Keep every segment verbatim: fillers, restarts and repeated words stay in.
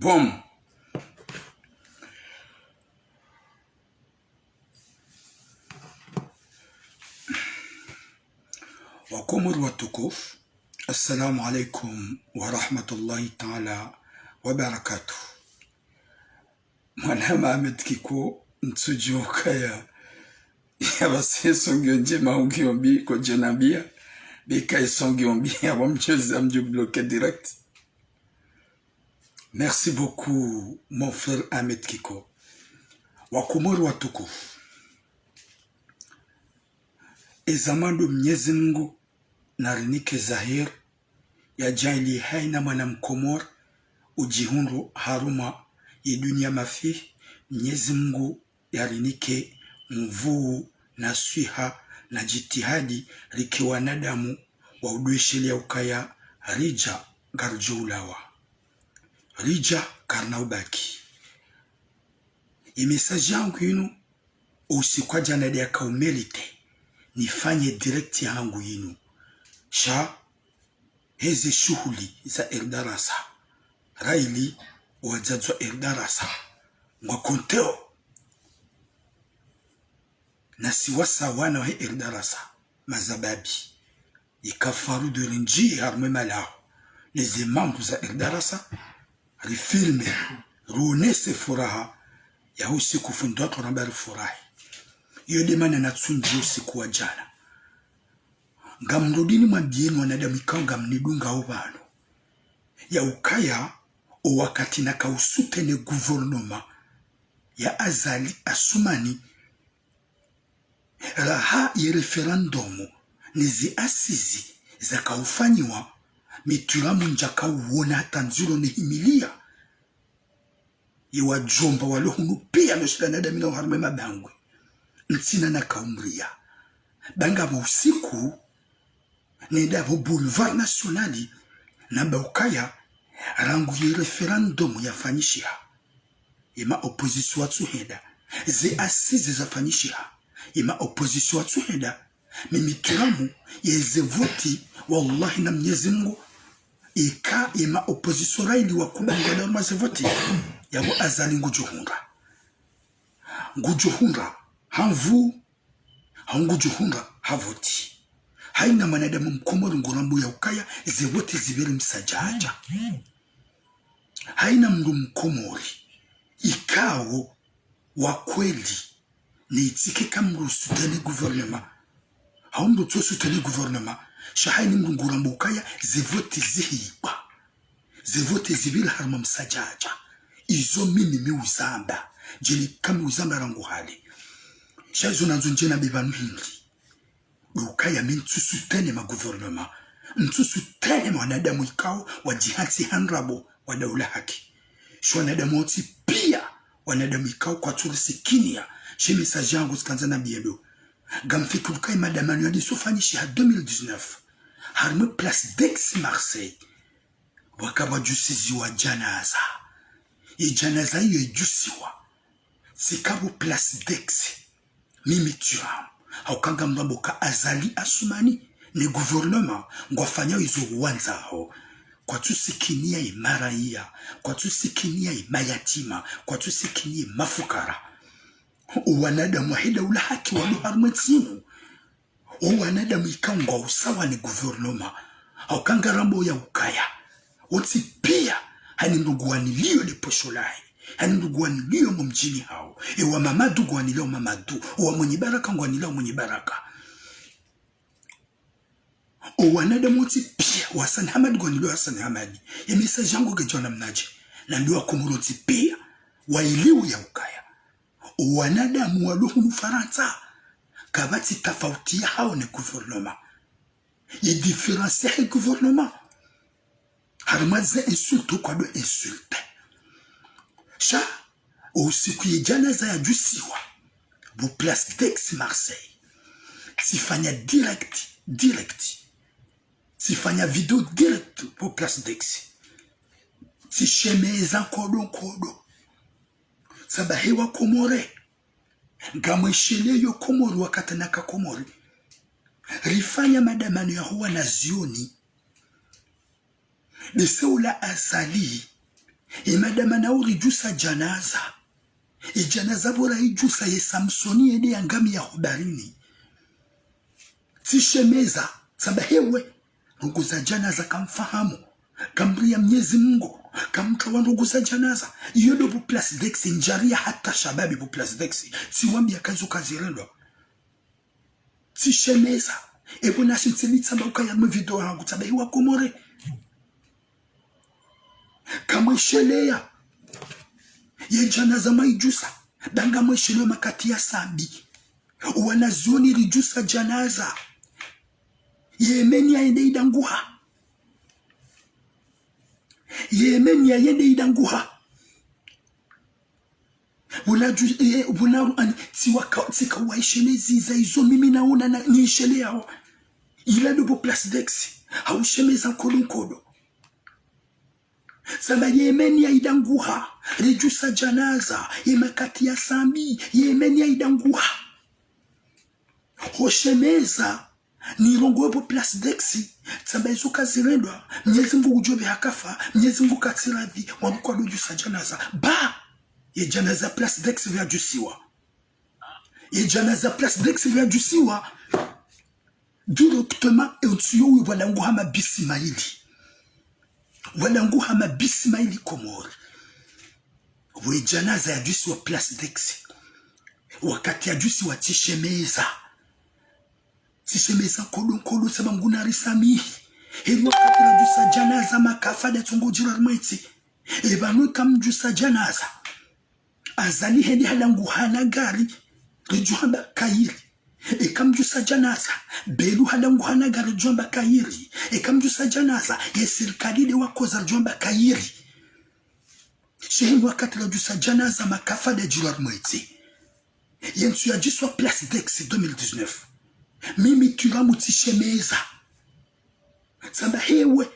Bon. Wakomori watukufu, assalamu alaikum wa rahmatullahi taala wa barakatuh. Mwanama Ahmed Kiko, ntsudjuwa ukaya, ya basi ye son ngiyo ndjema au ngiyo mbi, kodjenambia, beka ye son ngiyo mbi, ya wamdjeza mdjo bloquer direct. Merci beaucoup, mon frère Ahmed Kiko. Wakomori watukufu. Eza mwando Mnyezi Mungu narinike zahir, yadjaanli haina mwana Mkomori udjihundru harumwa ye dunia mafi, Mnyezi Mungu yarinike nvuu na swiha na djitihadi rike wanadamu wa udweshelea ukaya ridja ngarudjo ulawa. Ridja karina ubaki. Ye message yangu yinu, usiku wa djana nde yaka umérité nifanye direct yahangu yinu. Sha heze shuhuli za Erdarasa, raili wadzadze wa Erdarasa ngwa konteo. Na si wasa wana wahe Erdarasa, mazababi. Ika faru de rindji harumwa malaho. Neze mambu za Erdarasa, rifilme, ruonese furaha ya usiku fundi watru ramba rifurahi. Iyo nde mana natsundji usiku wa djana. Ngamrudini mwambieni wanadamu ikao ngamnidungao pvanu, ya ukaya o wakati naka usoutenir gouvernement ya Azali Assoumani, raha ye référendum neze assises zaka ufanyiwa, mi Thuram ndjaka uona hata ndziro nihimilia. Ye wadjomba walo hunu pia no shinda nadamina harumwa mabangwe. Ntsina naka umria. Ba ngapvo usiku, nende apvo Boulevard National, namba ukaya, rangu ye référendum yafanyishiha, ye ma opposition watsuhenda. Ze assises zafanyishiha, ye ma opposition watsuhenda. Mimi Thuram, yeze voti, wallahi na Mnyezi Mungu, ika ye ma opposition raili wakubali wadaruma ze voti, yapvo Azali ngudjo hundra. Ngudjo hundra ha nvuu, hau ngudjo hundra ha voti. Haina mwanadamu Mkomori ngurambo ya ukaya ze voti zipviri msadjadja. Haina mndru Mkomori ikao wa kweli ne itsike ka mndru usoutenir gouvernement, hau mndru tso soutenir gouvernement, sha haina mndru ngurambo ukaya ze voti zihibwa. Ze voti zipviri harumwa msadjadja. Izo mimi mi uzamba. Djeli ka mi uzamba rangu hale. Sha izo nandzo ndje nambe pvanu hindri, ndo ukaya mi ntsu soutenir ma gouvernement. Ntsu soutenir ma wanadamu ikao wadjihantsi ha ndrabo wa daula haki. Sha wanadamu wontsi pia, wanadamu ikao kwatsu risikiniya. She message yangu tsikandza nambiye ndo, ngamfikiri ukaya madamano yadiso fanyishiha deux mille dix-neuf, harumwa Place d'Aix Marseille, pvwaka pvwadjusiziwa djanaza. Ye djanaza iyo idjusiwa, tsika pvo Place d'Aix, mimi Thuram, hauka ngamrambo ka Azali Assoumani ne gouvernement ngwafanyao izo wandzao. Kwatsu sikiniya ye maraiya, kwatsu sikiniya ye mayatima, kwatsu sikiniya ye mafukara. O wanadamu wahe daula haki walo harumwa entsi inu. O wanadamu ikao ngwao sawa ne gouvernement. Hauka ngarambo ya ukaya, wontsi pia, haina mndru nguwanilio le posho lahe, haina mndru nguwanilio mo mdjini hawo. E wa Mamadu nguwanilio Mamadu, o wa Mwinyi Baraka nguwanilio Mwinyi Baraka. O wanadamu wontsi pia, wa Hassani Hamadi nguwanilio Hassani Hamadi. Ye message yangu ngedjo namnadje, nambiye Wakomori wontsi pia waelewe ya ukaya, o wanadamu walo hunu Farantsa, kapvatsi tafauti yahawo ne gouvernement. Ye différence yahe gouvernement, harumwa ze insulte kwado insulte. Sha, o usiku ye djanaza yadjusiwa pvo Place d'Aix Marseille, tsifanya direct, direct. Tsifanya vidéo direct pvo Place d'Aix. Tsishemeza nkodo nkodo. Sababu he Wakomori, ngamwesheleyo Komori wakati naka Komori, rifanya madamano yaho wanazioni. Bese ula Azali, Ye madama na uridjusa djanaza. Ye djanaza pvo raidjusa ye Samsoni yende yangamiya ho baharini. Tsishemeza, tsamba hewe, ndrongoo za djanaza kamfahamu. Kamriya Mnyezi Mungu, kamtsaha ndrongoo za djanaza. Iyo ndo pvo Place Dexy, ndjariya hata shababi pvo Place Dexy. Tsiwambiya kazo kazirendwa. Tsishemeza. Epvo nasi tsini tsamba ukaya mwe video hangu tsamba hiwa Komori. Kamwesheleya. Ye djanaza mwaidjusa. Nda ngamwesheleya makati ya sambi. Wanazioni ridjusa djanaza. Ye meni yayende idanguha. Ye meni yayende idanguha. Pvuna dju-, eh, pvuna, ani, tsiwaka-, tsika waishelezi za izo mimi naona na, niisheleyao. Ila ndo pvo Place Dexy. Haushemeza nkodo nkodo. Tsamba ye meni yaidanguha. Ridjusa djanaza. Ye makati ya sambi. Ye meni yaidanguha. Hoshemeza, nirongowe pvo Place Dexy, tsamba izo kazirendwa, Mnyezi Mungu ngudjo pveha kafa, Mnyezi Mungu katsiradhi, wamkwa ndo djusa djanaza. Ba! Ye djanaza Place Dexy pvya djusiwa. Ye djanaza Place Dexy pvya djusiwa. Directement, e ntsu yo uyo pvwadanguha mabisi mayili. Pvwadanguha mabisi mayili Komori. Pvo ye djanaza yadjusiwa Place Dexy. Wakati yadjusiwa tsishemeza. Tsishemeza nkodo nkodo tsamba Mngu narisamihi. Heli wakati radjusa djanaza makafa nda tsongo djira rimwetsi. Epvanu kamdjusa djanaza. Azali hende hadanguha na gari. Ridjo hamba kayiri. Eka mdjusa djanaza. Belu hadanguha na gari ridjo hamba kayiri. Eka mdjusa djanaza. Ye sirikali nde wakoza ridjo hamba kayiri. Sheheni wakati radjusa djanaza makafa nda djira rimwetsi. Ye ntsu yadjiswa Place Dexy deux mille dix-neuf. Mimi Turamu tsishemeza. Tsamba hewe.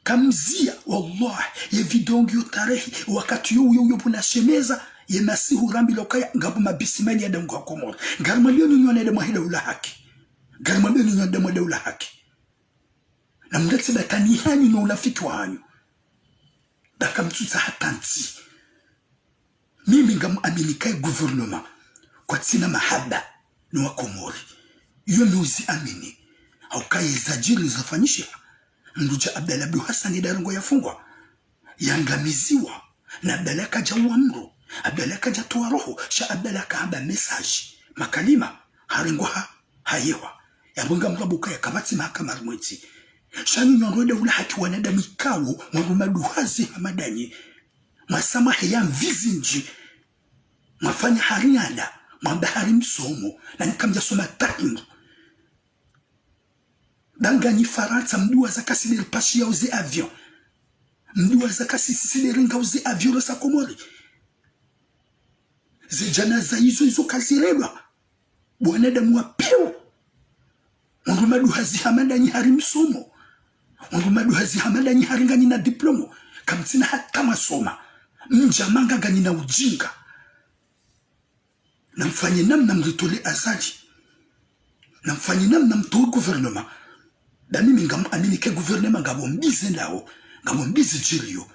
Kamziya, wallahi, ye video ngiyo tarehi, wakati yo uyo uyo pvuna shemeza, ye masihu rambilwa ukaya, ngapvo mabisi mayili yadanguha Komori. Ngarimwambiyo nyinyi wanadamu wa heda ula haki. Ngarimwambiyo nyinyi wanadamu wa heda ula haki. Na mndetse batwani hanyu no unafiki wa hanyu. Baka mtsutsa hata ntsi. Mimi ngamwamini kaye gouvernement kwatsina mahaba no wa Komori. Iyo mi uziamini. Haukaye zadjiri zafanyishiha. Mndru dja Abdallah Abdou Hassan nda rongowa yafungwa. Yangamiziwa. Na Abdallah kadja uwa mndru. Abdallah kadja towa roho. Sha Abdallah kahamba message. Makalima. Harengwa ha, hayehwa. Yapvo ngamrabo ukaya kapvatsi mahakama rimwetsi. Sha nyinyi wandru wa heda ula haki wanadamu ikao, wandru maduhazi hama nda nyi. Mwasoma heya mvi zindji. Mwafanya hari nyanda, mwamba hari msomo, na nyi kamdjasoma hata hindru. Nda nganyi Farantsa, mduwaza ka si nde ripashiyao ze avion. Mduwaza ka si sisi nde rengao ze avion resa Komori. Ze djanaza izo izo kazirendwa. Bo wanadamu wa pewu. Wandru maduhazi hama nda nyi hari msomo. Wandru maduhazi hama nda nyi hari nganyi na diplôme. Kamtsina hata mwasoma. Mdja manga nganyi na ujinga. Na mfanye namna mritole Azali. Na mfanye namna mtowe gouvernement. Nda mimi ngamwamini kaye gouvernement ngapvo mbi zendao. Ngapvo mbi zidjiriyo.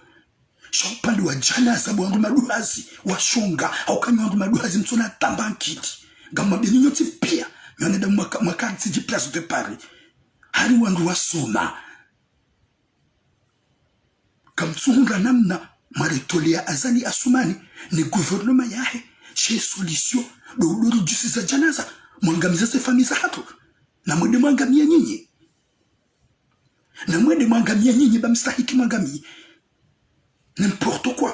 Sha upande wa djanaza bo wandru maduhazi, washonga, hauka nyi wandru maduhazi mtsona tamba nkiti. Ngamwambiyo nyinyi nyontsi piya, nyi wanadamu mwaka, mwaka ntsi dji Place de Paris. Hari wandru wasoma. Kamtsuhundra namna mwaritoleya Azali Assoumani, ne gouvernement yahe, she solution, ndo, ndo ridjusiza djanaza, mwangamiza ze famille zahatru. Na mwende mwangamiye nyinyi. Na mwende mwangamiye nyinyi ba mstahiki mwangamiye. N'importe quoi.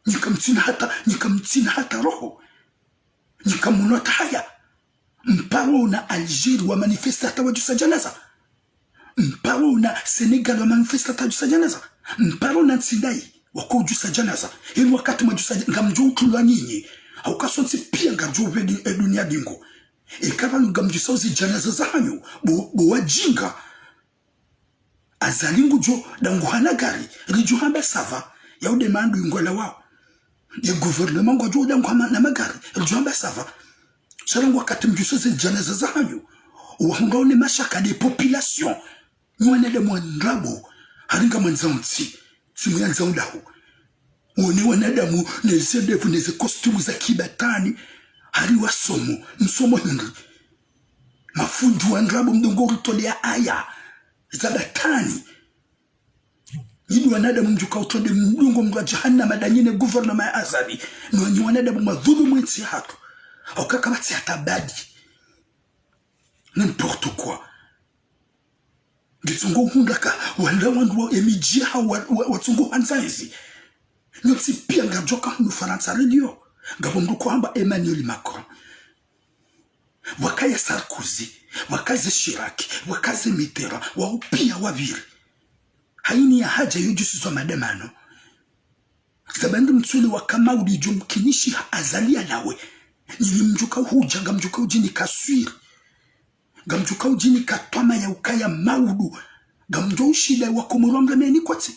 Nyi kamtsina hata, nyi kamtsina hata roho. Nyi kamuna hata haya. Mparo na Algérie wa manifeste hata wadjusa djanaza. Mparo na Sénégal wa manifeste hata wadjusa djanaza. Mparo na ntsi ndayi wako udjusa djanaza. Heni wakati mwadjusa dja-, ngamdjo utulwa nyinyi. Hauka sontsi piya ngamdjo upvedi e duniya dingo. Eka pvanu ngamdjusao ze djanaza zahanyu, bo, bo wadjinga. Azali ngudjo danguha na gari, ridjo hamba ça va, ya ude mandu ingwala wao. Ye gouvernement ngwadjo danguha ma-, na magari, ridjo hamba ça va. Sha rangu wakati mdjusao ze djanaza zahanyu, wahunga one mashaka de population. Nyi wanadamu wa ndrabo, hari ngamwandzao ntsi, tsi mwandzao daho. Wone wanadamu neze ndevu neze costume za kibatani. Hari wasomo, msomo hindri? Mafundi wa ndrabo mdungo ritolea aya za batani. Nyinyi wanadamu mdjuka utrende mdungo mdru wa jahannama nda nyinyi gouvernement ya Azali. No nyi wanadamu madhulumu entsi yahatru. Hauka kapvatsi hata badi. N'importe quoi. Ngitsongo hundra ka wandra wandru wa emidji yahawo wa, wa, watsongo handza ezi. Nyontsi pia ngamdjoka hunu Farantsa leo. Ngapvo mdru kohamba Emmanuel Macron. Pvwakaya Sarkozy, pvwakaze Chirac, pvwakaze Mitterrand, wawo pia wapviri. Haini ya haja yo djusuzwa madamano. Za bandru mtsule waka maudu idjo mkinishiha Azali yalawe. Nyinyi mdjuka hudja, ngamdjuka udjinika swiri. Ngamdjuka udjinika twama ya ukaya maudu. Ngamdjo ushinda wa Komoro mremeni kotsi.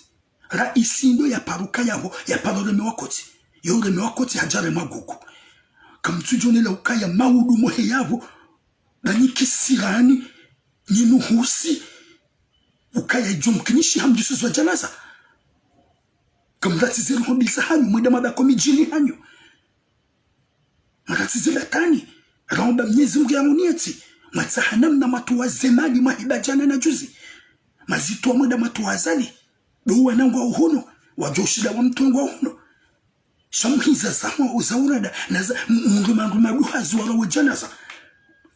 Raisi ndo ya paro kayaho, ya paro remewa kotsi. Yo uremewa kotsi hadja remwa gugu. Kamtsudjonela ukaya maudu mohe yapvo. Nda nyi kisirani, nyi nuhusi. Ukaya idjo mkinishiha mdjusuzwa janaza. Kamratsize roho mbi zahanyu, mwende mwabaki omidjini hanyu. Mratsize batani. Raomba Mnyezi Mngu ya munieti. Mwatsaha namna mwatowa ze mali mwahiba djana na juzi. Mazitowa mwende mwatowa Azali. Ndo wanangu wa uhono. Wadjo ushinda wa mtrongo wa uhono. Sha muhiza zaho uza urada. Na za m-, mndru mandru maduhazi wala we janaza.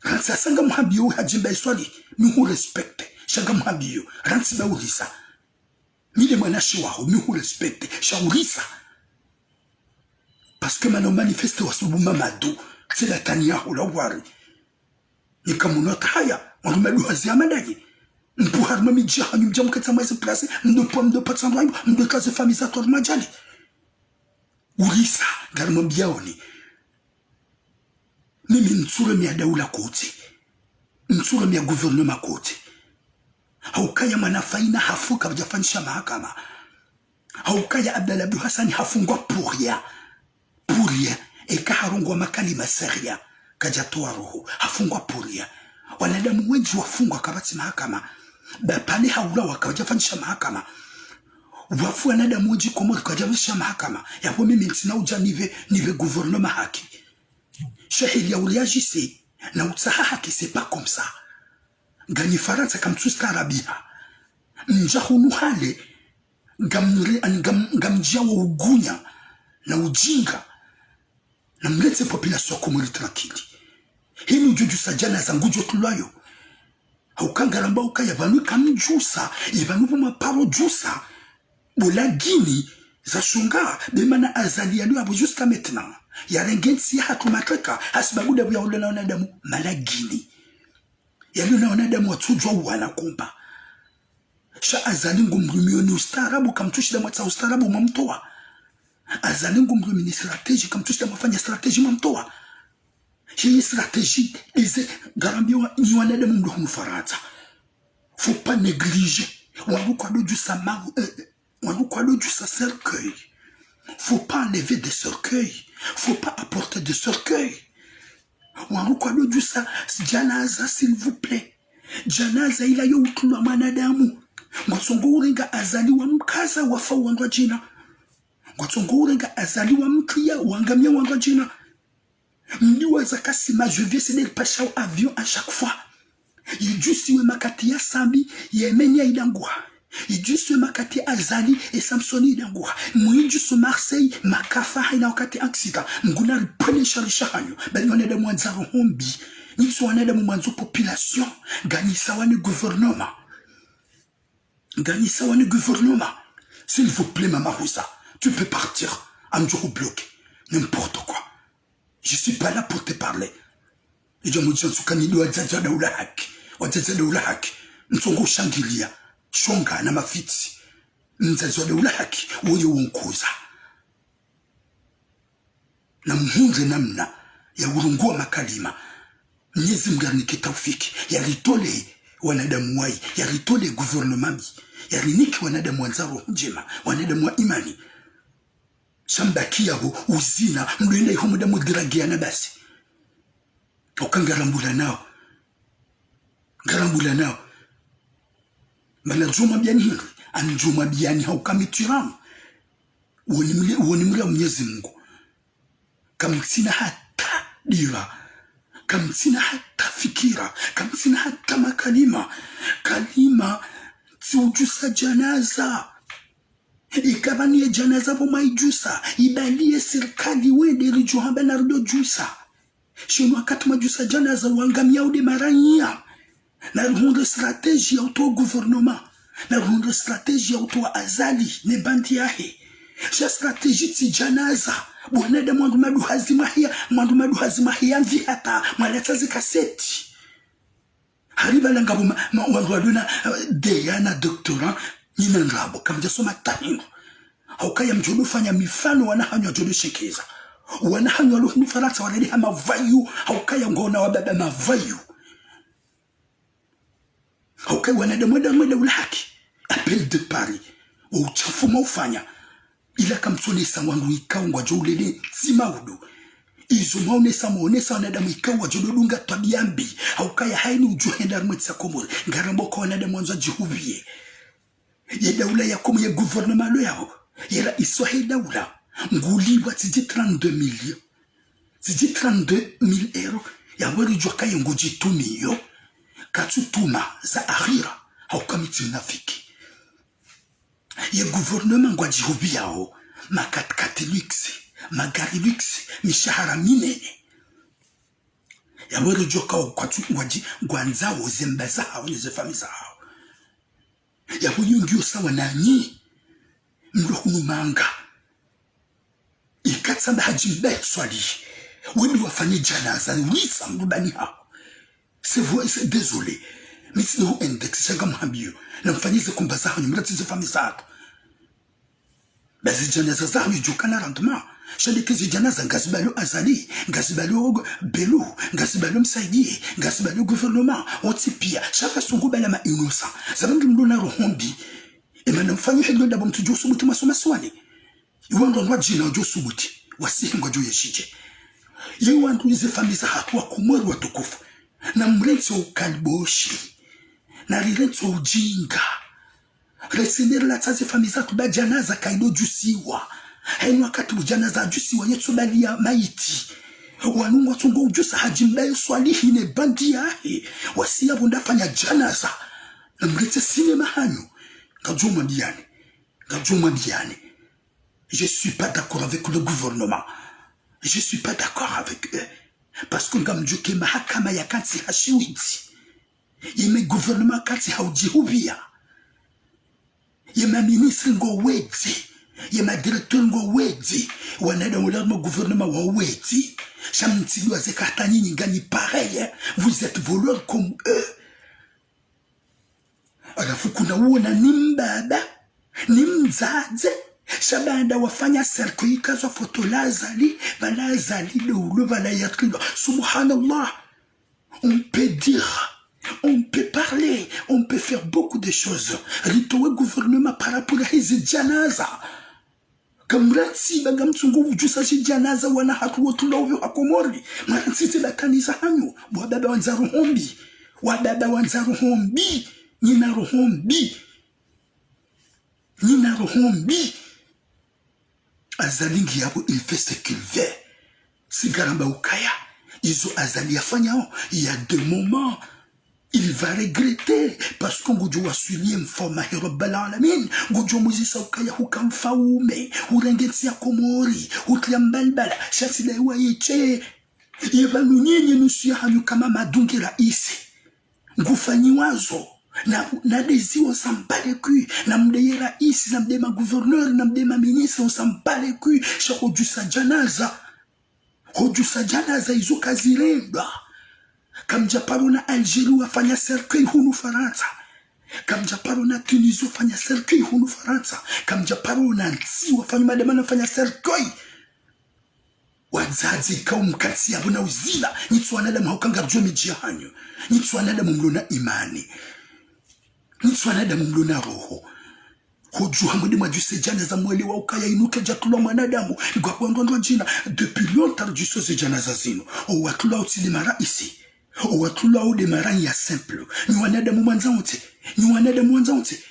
Rantsi asa ngamhambiyo hadjimba iswali. Mi hu respecte. Sha ngamhambiyo. Rantsi ba urisa. Mi nde mwanamshe waho, mi hu respecte, sha urisa. Parce que mana umanifeste wasubu Mamadou, tsi la tani yaho la wari. Nika muno tahaya, wanu maduhazi ya madaye. Mpu harumwa midji yahanyu mdja mketsa mwa ezi place, mdo pwa mdo patsa ndwayo, mdo tlaze fami za twa madjali. Urisa, ngarimwambiyaoni. Mimi ntsuremea daula kotsi. Ntsuremea gouvernement kotsi. Haukaya mwana Faina hafu kapvadjafanyisha mahakama. Haukaya Abdallah Abdou Hassane hafungwa pour rien. Pour rien. Eka harongowa makalima sérieux. Kadjatowa roho. Hafungwa pour rien. Wanadamu wendji wafungwa kapvatsi mahakama. Bapvale haulawa kapvadjafanyisha mahakama. Wafu wanadamu wendji Komori kapvadjafanyisha mahakama. Yapvo mimi ntsina udja nipve, nipve gouvernement haki. Sha heli ya uliajise, na utsaha haki, c'est pas comme ça. Nganyi Farantsa kamtsustaarabiha. Mdja hunu hale, ngamre-, ani ngam-, ngamdjia wa ugunya, na ujinga, na mletse population Komori tranquille. Hinu djodjusa janaza ngudjo tulwayo. Hauka ngaramba ukaya pvanu kamdjusa, ye pvanu pvo maparo djusa. Bo lagini, za shonga, be mana Azali yalo yapvo jusqu'à maintenant. Yarenge ntsi yahatru mateka, hasibabu ndapvo yaulana wanadamu, malagini. Yalona wanadamu watsudjuwa uwana kumba. Sha Azali ngumrumioni ustaarabu, kamtsushinda mwatsaha ustaarabu mwamtowa. Azali ngumrumioni stratégie, kamtsushinda mwafanya stratégie mwamtowa. Hii stratégie, ize, ngarambiwa, nyi wanadamu mdo hunu Farantsa. Faut pas négliger. Wandru kwadodjusa magu, eh, eh, wandru kwadodjusa cercueil. Faut pas enlever des cercueils. Faut pas apporter des cercueils. Wandru kwadodjusa janaza, s'il vous plaît. Janaza ila yo utulwa mwanadamu. Ngwatsongo urenga Azali wamkaza wafa wandru wadjina. Ngwatsongo urenga Azali wamtriya wangamia wandru wadjina. Mdiwaza kasima je viens c'est des pashao avion à chaque fois. Idjusiwe makati ya Sambi, Yémen ya idanguha. Idjusiwe makati ya Azali, e Samsoni idanguha. Mwidjusu Marseille, makafa haina wakati accident. Mngu nariponesha risha hanyu. Bani wanadamu wandza roho mbi. Nitso wanadamu mwandzo population. Nganyisa wane gouvernement. Nganyisa wane gouvernement. S'il vous plaît, Mama Houza, tu peux partir. Amdjo hubloquer. N'importe quoi. Je suis pas là pour te parler. Idjo mudja ntsuka nido wadzadze wa daula haki. Wadzadze wa daula haki. Ntsongo ushangilia. Shonga na mafitsi. Mdzadze wa daula haki. Woye wonkoza. Na muhundre namna ya urongowa makalima. Mnyezi Mngu yarinike taufiki, yaritole wanadamu wayi, yaritole gouvernement mbi, yarinike wanadamu wandza roho ndjema, wanadamu wa imani. Sha mbaki yapvo uzina, mdo enda iho muda mudragiana basi. Hauka ngarambulanao. Ngarambulanao. Mana djomwambiani hindri, ani djomwambiani hauka mitiramu. Uwo ni mle, uwo ni mle wa Mwenyezi Mungu. Kamtsina hata dira, kamtsina hata fikira, kamtsina hata makalima. Kalima tsi udjusa janaza. Ikapvo ni ye janaza pvo mwaidjusa, ibaliye sirikali wende ridjo hamba na ridjo djusa. Shinu wakati mwadjusa janaza wangamiya ude maranya. Na rihundre stratégie ya utowa gouvernement. Na rihundre stratégie ya utowa Azali ne bandi yahe. Sha stratégie tsi janaza. Bo wanadamu mwandru maduhazi mwahiya, mwandru maduhazi mwahiya mvi hata mwalatsa ze kaseti. Hari pvala ngapvo ma, ma, wandru walona, eh, D E A na doctorat, nyinyi ndrabo, kamdjasoma hata hindru. Haukaya mdjo ndo fanya mifano wana hanyu wadjo ndo shekeza. Wana hanyu walo hunu Farantsa wanade ha mavayu, haukaya ngwaona wababa mavayu. Haukaya wanadamu wenda mwenda ula haki. Appel de Paris. Wa uchafu mwaufanya. Ila kamtsonesa wandru ikao ngwadjo ulele ntsima udu. Izo mwaonesa, mwaonesa wanadamu ikao wadjo ndo dunga twabiya mbi. Haukaya hayini udjo henda harumwa entsi ya Komori. Ngaramba uka wanadamu wandzao wadjihupviye. Ye daula ya Komori, ye gouvernement lo yaho, ye raisi wahe daula, nguliwa tsidji trente-deux millions. Tsidji trente-deux mille euros. Yapvo ridjuwa kaye ngudjitumiyo. Katsutuma za akhira. Hauka mi tsi mnafiki. Ye gouvernement ngwadjihupviyao, ma quatre-quatre luxe, magari luxe, mishahara minene. Yapvo ridjuwa kawo kwatsu ngwadji, ngwandzao ze mba zahawo ne ze famille zahawo. Yapvo yo ngiyo sawa nanyi mlo hunu manga. Ika tsamba Hadji Mbae Swalihi, wende wafanye janaza, ulisa mdubani haho. C'est vrai, c'est désolé. Mi tsina hu index, sha ngamhambiyo. Na mfanye ze kumba zahanyu, mlatsi ze famille zahatru. Ba ze janaza zahanyu djukana rendement. Sha ndeke ze janaza ngazibalo Azali, ngazibalo Belou, ngazibalo Msaidie, ngazibalo gouvernement, wontsi piya. Sha kasungu bala ma innocent. Zaba ngi mlo na roho mbi. Emana mfanyo hedlo ndapvo mtsudjo subuti masoma swani. Iwandru wandru wadjina wadjo subuti, wasihi ngwadjo yeshidje. Ye wandru ni ze famille zahatru wa Komori watukufu. Na mrentsi wo ukaliboshi. Na rirentsi wo ujinga. Retsende rilatsa ze famille zahatru ba janaza kaido djusiwa. Hayini wakati bu janaza djusiwa yetso baliya mayiti. Wanu ngwatsongo udjusa Hadji Mbae Swalihi ne bandi yahe. Wasiya pvo ndafanya janaza. Na mrentsi sinema hanyu. Ngamdjo mwambiyani. Ngamdjo mwambiyani. Je suis pas d'accord avec le gouvernement. Je suis pas d'accord avec eux. Parce que ngamdjuwa ke mahakama yakantsi ha shiwidzi. Ye ma gouvernement yakantsi ha udjihupviya. Ye ma ministre ngo wedzi. Ye ma directeur ngo wedzi. Wanadamu wala ma gouvernement wa wedzi. Sha mtsidjuwa ze ka hata nyinyi nganyi pareil, hein. Vous êtes voleurs comme eux. Halafu kuna uona ni mbaba, ni mdzadze, sha baanda wafanya cercueil ikazwa foto la Azali, pvala Azali ndo ulo pvala yatrilo. Subhanallah. On peut dire, on peut parler, on peut faire beaucoup de choses. Ritowe gouvernement par rapport à hizi janaza. Kamrantsi ba ngamtsongo udjusa ze janaza wana hatru wotrulwa upvi ha Komori. Mwarantsi ze batwani zahanyu. Bo wababa wandza roho mbi. Wababa wandza roho mbi. Nyina roho mbi. Nyina roho mbi. Azali ngiya pvo, il fait ce qu'il veut. Tsi ngaramba ukaya izo Azali yafanyao, il y a des moments, il va regretter, parce que ngudjo waswiliye mfaume wahe Rabbal Alamin, ngudjo muzisa ukaya huka mfaume, hurenge ntsi ya Komori, hutriya mbalibala, sha tsi ndaye wa yeshe. Ye pvanu nyinyi nusu yahanyu kama madunge raisi. Ngufanyiwazo, na, na ndezi, on s'en bat les couilles, na mdeye raisi, na mdeye ma gouverneur, na mdeye ma ministre, on s'en bat les couilles, sha hudjusa janaza. Hudjusa janaza izo kazirendwa. Kamdja paro na Algérie wafanya cercueil hunu Farantsa. Kamdja paro na Tunisie wafanya cercueil hunu Farantsa. Kamdja paro na ntsi wafanya madamana wafanya cercueil. Wadzadze ikao mkantsi yapvo na uzila. Nyi tsi wanadamu hauka ngaridjuwa midji yahanyu. Nyi tsi wanadamu mlo na imani. Nyi tsi wanadamu mlo na roho. Hudjuha mwende mwadjuse janaza mwelewa ukaya inu kedjatrulwa mwanadamu. Ngwa kwandwa ndwa djina. Depuis longtemps ridjuse ze janaza zinu. Owatrulwa utsi nde maraisi. Owatrulwa nde maranya simple. Nyi wanadamu mwandza wontsi. Nyi wanadamu mwandza wontsi.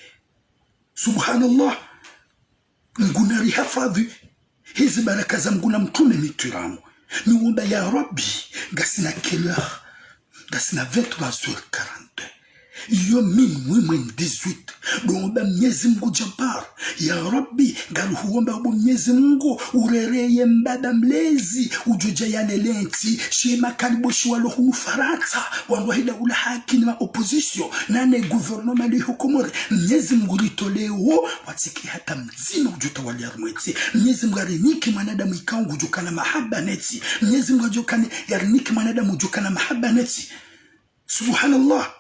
Subhanallah. Mngu narihafadhwi, hezi baraka za Mngu na mtrume mitwiramu. Niwomba ya Rabbi, ngasina quelle heure? Ngasina vingt-trois heures quarante-deux. Iyo minuit moins dix-huit. Ndo womba Mnyezi Mngu Jabbar. Ya Rabbi, ngarihuwomba bo Mnyezi Mngu, urereye mbaba mlezi, udjodja yalele ntsi, she makalibo shiwalo hunu Farantsa, wandru wahe daula haki ni ma opposition, nane gouvernement liho Komori, Mnyezi Mngu ritolewo, watsike hata mdzima udjotawali harumwa entsi. Mnyezi Mngu arinike mwanadamu ikao ngudjokana mahaba ne ntsi. Mnyezi Mngu adjokane, yarinike mwanadamu udjokana mahaba ne ntsi. Subhanallah.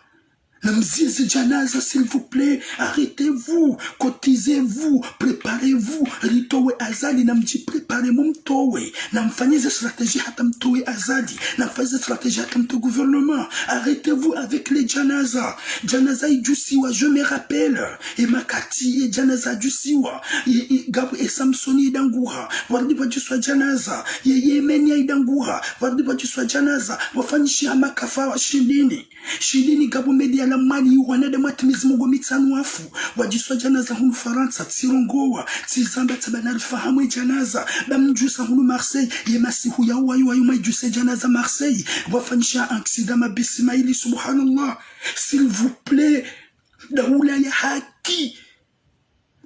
Namziye ze djanaza, s'il vous plaît, arrêtez-vous, cotisez-vous, préparez-vous, ritowe Azali, namdjiprépare mumtowe, namfanye ze stratégie hata mtowe Azali, namfanye ze stratégie hata mtowe gouvernement. Arrêtez-vous avec les djanaza. Djanaza idjusiwa, je me rappelle, e makati ye djanaza idjusiwa, ye, ye, ngapvo e Samsoni idanguha, warudi pvadjuswa djanaza, ye, ye Yemeni idanguha, warudi pvadjuswa djanaza, wafanyishiha makafa wa Shindini. Shindini ngapvo media la Mwali, wanadamu watimizi mengo mitsanu wafu. Wadjuswa djanaza hunu Farantsa, tsirongowa, tsizamba tsamba narifahamu e djanaza. Bamdjusa hunu Marseille, ye masihu ya uwayu wayu maidjuse djanaza Marseille. Wafanyisha accident mabisi maili, subhanallah. S'il vous plaît, daula ya haki.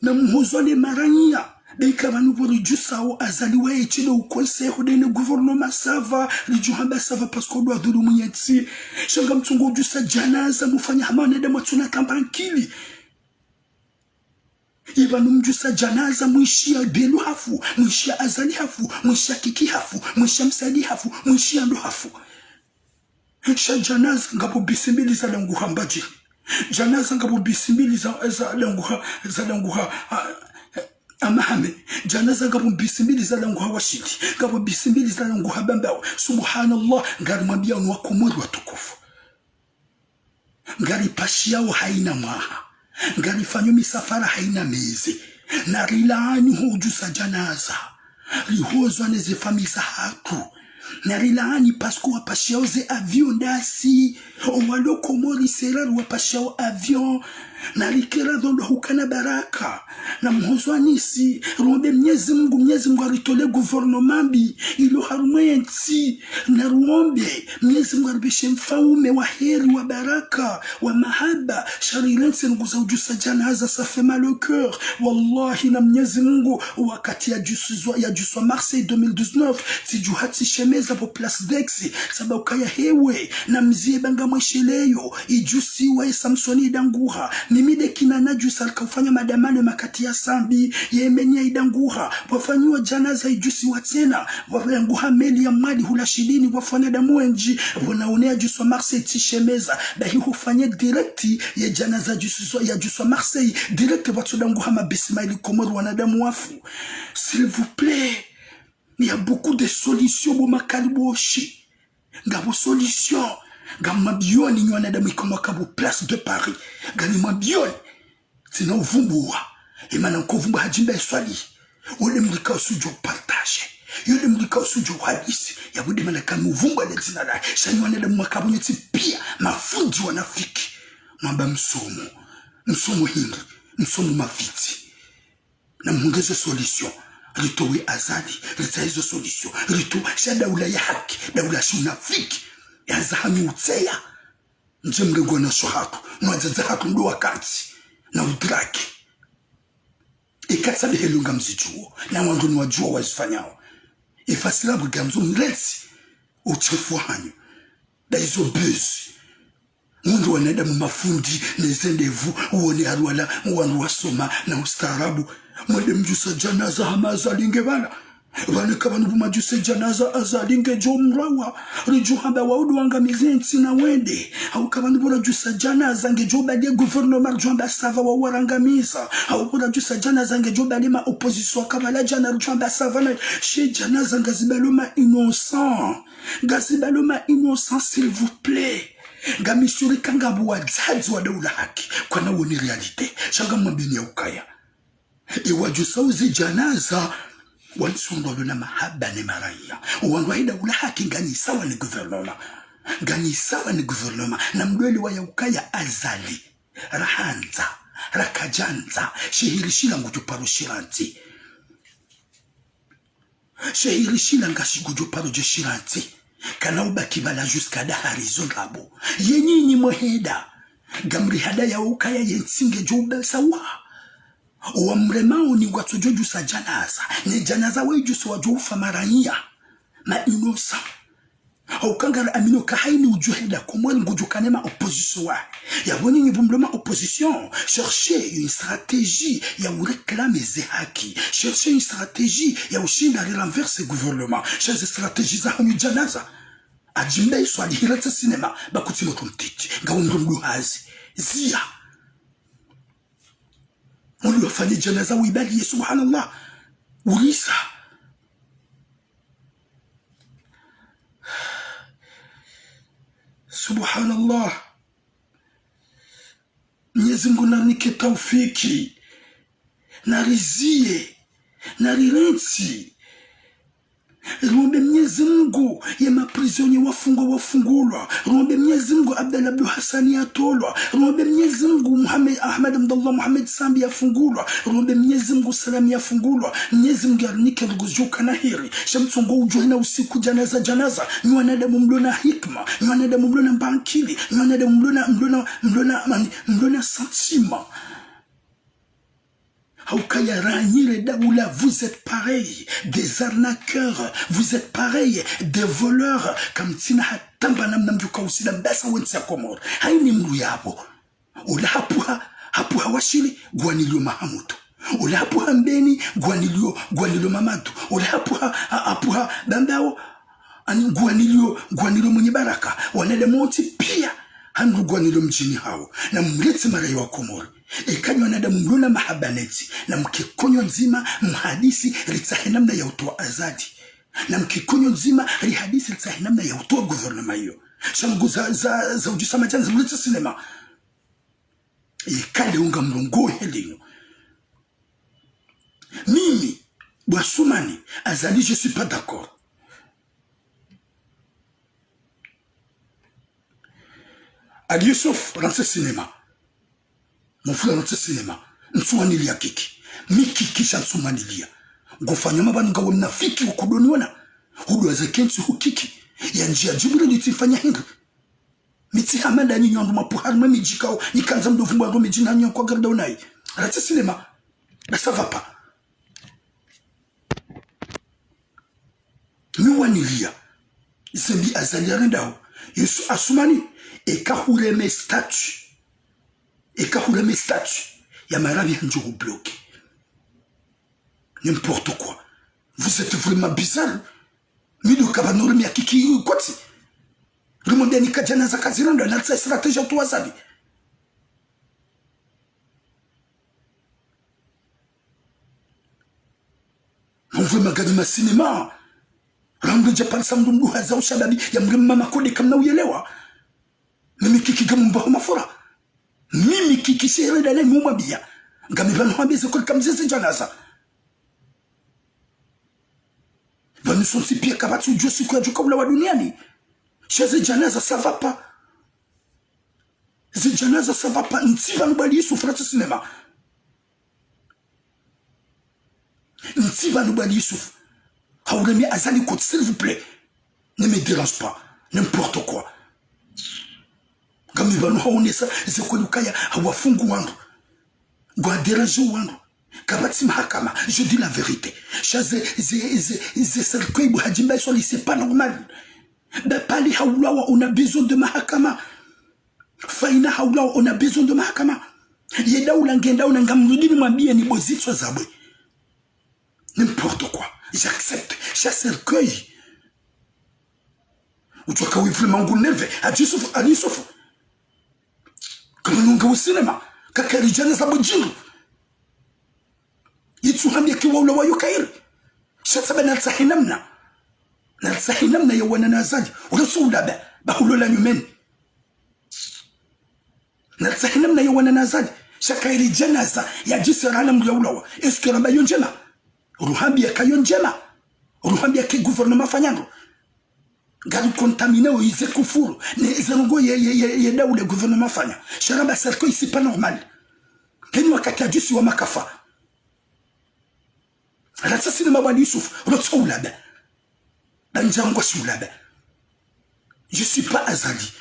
Namuhozwa ne maranya. Be ika pvanu pvo ridjusao Azali waye tsi ndo ukonseho ndene gouvernement ça va, ridjo hamba ça va parce que ndo wadhulumu yentsi. Sha ngamtsongo udjusa djanaza mufanya hama wanadamu watsuna tamba ankili. Ipvanu mdjusa djanaza mwishiya Belou hafu, mwishiya Azali hafu, mwishiya Kiki hafu, mwishiya Msaidie hafu, mwishiya ndo hafu. Sha djanaza ngapvo bisi mbili zadanguha Mbadjini. Djanaza ngapvo bisi mbili za, zadanguha, zadanguha, a, a Mahame. Djanaza ngapvo bisi mbili zadanguha Washili. Ngapvo bisi mbili zadanguha Bambao. Subhanallah, ngarimwambiyao nyi Wakomori watukufu. Ngaripashiyao hayina mwaha. Ngarifanyo misafara hayina mezi. Narilaani ho udjusa djanaza. Rihozwa ne ze famille zahatru. Narilaani parce que wapashiyao ze avion ndasi. Owalo Komori c'est rare wapashiyao avion. Narikera dhondo hukana baraka. Namuhozwanisi. Riombe Mnyezi Mngu, Mnyezi Mngu aritole gouvernement mbi ilo harumwa yentsi. Naruombe Mnyezi Mngu aripveshe mfaume wa heri, wa baraka, wa mahaba. Sha rirentsi ngu za udjusa djanaza, ça fait mal au cœur. Wallahi, na Mnyezi Mngu, wakati yadjusizwa, yadjuswa Marseille deux mille dix-neuf, tsidjuha tsishemeza pvo Place d'Aix, sababu kaya hewe, namziye ba ngamwesheleyo, idjusiwa ye Samsoni idanguha, mimi nde kina nadjusa rika ufanya madamano makati ya Sambi, ye Yemeni idanguha, pvwafanyiwa djanaza idjusiwa tsena, pvwadanguha meli ya Mwali hula Shindini, pvwafa wanadamu wendji, pvo naone yadjuswa Marseille tsishemeza, bahi hufanye direct, ye djanaza djuswa, yadjuswa Marseille, direct pvwatsodanguha mabisi maili Komori wanadamu wafu. S'il vous plaît, il y a beaucoup de solutions, bo makaliboshi. Ngapvo solution. Ngamwambiyoni nyi wanadamu ikao mwaka pvo Place de Paris. Nganimwambiyoni. Tsina uvumbuwa. Emana nko vumbuwa hadjimba eswali. Wole mlika usudjo partager. Yole mlika usudjo hadisi. Yapvo nde mana kami uvumbuwa le dzina la. Sha nyi wanadamu mwaka pvo nyontsi piya. Mafundi wanafiki. Mwamba msomo. Msomo hindri. Msomo mafitsi. Namuhundre ze solution. Ritowe Azali, ritsahe ze solution. Ritowe, sha daula ya haki, daula shi unafiki. Yaza hanyu utseya. Ndje mrengwa na sho hatru, mwadzadze hatru ndo wakati. Na udraki. Eka tsa behelo ngamzidjuwo, na wandru nyi wadjuwa wazifanyao. Efasila bwe ngamzo mrentsi, uchefu hanyu. Nda izo buzz. Wandru wanadamu mafundi, ne ze ndevu, uone harwala, wandru wasoma, na ustaarabu. Mwende mdjuse djanaza hama Azali nge pvala. Pvanu eka pvanu pvo mwadjuse djanaza Azali ngedjo mrawa. Ridjo hamba waudu wangamize ntsi na wende. Hau eka pvanu pvo radjuse djanaza ngedjo baliye gouvernement ridjo hamba ça va wau warangamiza. Hau pvo radjuse djanaza ngedjo baliye ma opposition kabla djana ridjo hamba ça va na. She djanaza ngazibalo ma innocent. Ngazibalo ma innocent, s'il vous plaît. Ngami sûr eka ngapvo wadzadze wa daula haki. Kwana wone réalité. Sha ngamwambiyeni ya ukaya. Ewadjusao ze djanaza. Wantsi wandru walo na mahaba ne maraya. Wandru wahe daula haki nganyi sawa ne gouvernement. Nganyi sawa ne gouvernement. Na mdweli wa ya ukaya Azali. Rahandza. Rakadjandza. Shihiri shila ngudjo paro shirantsi. Shehiri shila ngashigudjo paro dje shirantsi. Kana ubaki bala jusqu'à dahari zo ndrabo. Ye nyinyi mwehenda. Ngamrihadaya ukaya ye ntsi ngedjo ubesa uha. Owamremao ni ngwatsodjo djusa djanaza. Ne djanaza wedjuso wadjo ufa maraiya. Ma innocents. Hauka ngari amino ka haini udjo henda Komori ngudjo kana ma opposition wa. Yapvo nyinyi pvo mlo ma opposition, cherchez une stratégie ya uréclamer ze haki. Cherchez une stratégie ya ushinda ri renverser gouvernement. Sha ze stratégie za hanyu djanaza. Adjimbe iso adihira tsa cinéma, ba kutsi motro mtiti. Ngawo mdru mduhazi. Ziya. Mdru afanye djanaza wibaliye, subhanallah. Ulisa. Subhanallah. Mnyezi Mngu narinike taufiki. Nariziye. Narirentsi. Riombe Mnyezi Mngu, ye ma prisonniers wafungwa wafungulwa. Riombe Mnyezi Mngu, Abdallah Abdou Hassani yatolwa. Riombe Mnyezi Mngu, Mohamed, Ahmed Abdallah Mohamed Sambi yafungulwa. Riombe Mnyezi Mngu, Salam yafungulwa. Mnyezi Mngu yarinike ndugu zidjo ukana heri. Sha mtsongo udjo hena usiku djanaza djanaza. Nyi wanadamu mlo na hikima. Nyi wanadamu mlo na mbankili. Nyi wanadamu mlo na, mlo na, mlo na, mani, mlo na sentiment. Hauka ya ranyire daula, vous êtes pareil, des arnaqueurs, vous êtes pareil, des voleurs. Kamtsina hata mba namna mdjuka usila mbesa wentsi ya Komori. Haini mdru yapvo. Ola hapvuha, hapvuha Washili, ngwanilio Mahamudu. Ola hapvuha Mbeni, ngwanilio, ngwanilio Mamadu. Ola hapvuha, ha-, hapvuha Bambao, ani ngwanilio, ngwanilio Mwinyi Baraka. Wanadamu wontsi pia, hanu ngwanilio mdjini hawo. Namrentsi maraiya wa Komori. Eka nyi wanadamu mlo na mahaba nentsi, namke konyo ndzima, mhadisi, ritsahe namna ya utowa Azali. Namke konyo ndzima, rihadisi, ritsahe namna ya utowa gouvernement iyo. Sha ngu za, za, za udjusa madjana, za mlitsa cinéma. Eka leo ngamlongohe linu. Mimi, bo Assoumani, Azali, je suis pas d'accord. Ali Youssouf, rantsi cinéma. Mon frère, rantsi cinéma. Ntsuwaniliya Kiki. Mi Kiki sha ntsumaniliya. Ngufanya mapvanu ngawe mnafiki ukudoniona. Hudwaza kentsi hu Kiki. Yandjiya djibure nitsi mfanya hindri. Mi tsi hama nda nyinyi wandru mapvuha harimwa emidji kawo, nikandza mdo vumbwa ndo midji na nyi kwa garda unayi. Rantsi cinéma. Ba ça va pas. Mi waniliya. Zembi Azali yarendao. Youssouf Assoumani, eka hureme statut. Eka hureme statut. Ya marabi handjo hubloquer. N'importe quoi. Vous êtes vraiment bizarre. Mi ndo kapvanu rimia Kiki kotsi. Rimwambia nika djanaza kazirendwa, nalitsahe stratégie ya utowa Azali. Mumvwe magari ma cinéma. Rambe dja parisa mdru mduhaza ushababi ya mrema makode kamna uyelewa. Mimi Kiki ngamumbaho mafura. Mimi Kiki shere dale mumwambia. Ngami pvanu hambe ze kweli kamzeze djanaza. Pvanu sontsi pia kapvatsi udjo siku yadjo kaulawa duniani. Sha ze djanaza ça va pas. Ze djanaza ça va pas. Ntsi pvanu bo Ali Youssouf, rantsi cinéma. Ntsi pvanu bo Ali Youssouf. Haureme Azali kotsi, s'il vous plaît. Ne me dérange pas. N'importe quoi. Ngami pvanu haonesa ze kweli ukaya hawafungu wandru. Ngwadéranger wandru. Kapvatsi mahakama. Je dis la vérité. Sha ze, ze, ze, ze cercueil bo Hadji Mbaye Soilihi, c'est pas normal. Ba Pali haulawa, on a besoin de mahakama. Faina haulawa, on a besoin de mahakama. Ye daula ngendaona ngamrudini mwambie ni bo zitswa zabwe. N'importe quoi. J'accepte. Sha cercueil. Utsoka wi vraiment ngu nerve. Ali Youssouf, Ali Youssouf. Kama nunga wa cinéma. Kakari djanaza bo djindru. Itsu hambia ki waulawa yo kairi. Sha tsaba nalitsahe namna. Nalitsahe namna ya wana na Azali. Ulaso ulaba. Ba hulola nyumeni. Nalitsahe namna ya wana na Azali. Sha kairi djanaza ya djisera na mdru yaulawa. Est-ce que ramba yo ndjema? Ruhambia ka yo ndjema. Ruhambia ke gouvernement fanyandro. Ngari contaminé wo ize kufuru. Ne ize ndrongo ye, ye, ye, ye daula gouvernement fanya. Sha ramba cercueil c'est pas normal. Heni wakati adjusi wa makafa. Ratsa cinéma bo Ali Youssouf, rotso ulaba. Ba ndjangwa shi ulaba. Je suis pas Azali.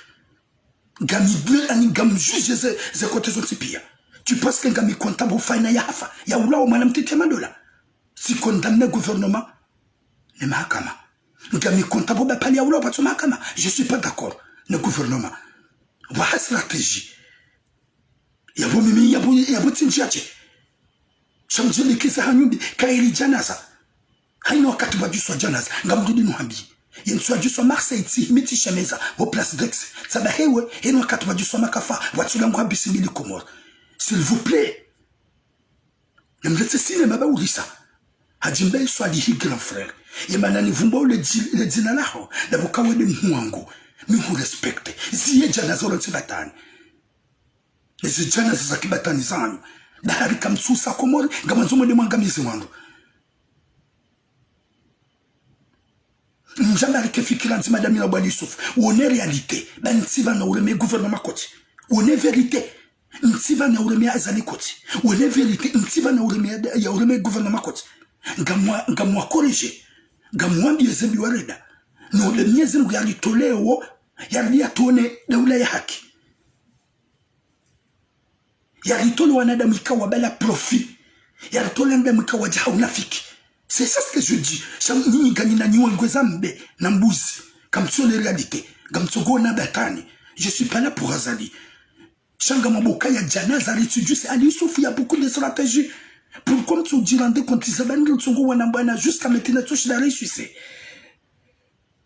Ngami, ani ngam juge ze, ze côté zontsi pia. Tu penses que ngami contre bo Fina ya hafa, ya ulawa mwana mtiti ya madola? Si condamné gouvernement ne mahakama. Ngami contre bo Bapali ya ulawa patso mahakama. Je suis pas d'accord ne gouvernement. Waha stratégie. Yapvo mimi, yapvo, yapvo tsi ndjia tse. Sha mdjilikiza hanyu mbi, kayiri djanaza. Hayina wakati pvwadjuswa djanaza, ngamdudi nuhambi. Ye ntsu yadjuswa Marseille tsi, mi tsi shemeza, pvo Place d'Aix. Tsaba hewe, hayina wakati pvwadjuswa makafa, pvwatsula nguha bisi mbili Comores. S'il vous plaît. Namletse cinéma ba ulisa. Hadjimbe Swalihi grand frère. Ye mana nivumba ule dji-, le dzina laho, ndapvo kawe nde mhu wangu. Mi hu respecte. Ziye djanaza ulo ntsi batani. Ezi djanaza za kibatani zanyu. Ndahari kamtsusa Komori, ngamwandzo mwende mwangamize wandru. Ndjambe arike fikira ndzima damina bo Ali Youssouf. Wone réalité. Ba ntsi pvanu ureme gouvernement kotsi. Wone vérité. Ntsi pvanu ureme Azali kotsi. Wone vérité. Ntsi pvanu ureme ya, ya ureme gouvernement kotsi. Ngamwa, ngamwa corriger. Ngamwambiye zembi warenda. No de Mnyezi Mungu yaritoleo, yari yatone daula ya haki. Yaritole wanadamu ikao wabala profit. Yaritole wanadamu ikao wadja ha unafiki. C'est ça ce que je dis. Sha nyinyi nganyina nyuwe ngwe za mbe na mbuzi. Kamtsione réalité. Ngamtsogo na batani. Je suis pas là pour Azali. Sha ngamwambo ka ya djanaza ritsidjuse Ali Youssouf, il y a beaucoup de stratégies. Pourquoi mtsudjirande compte zabandri tsogo wana mbwana jusqu'à maintenant tsoshida réussir?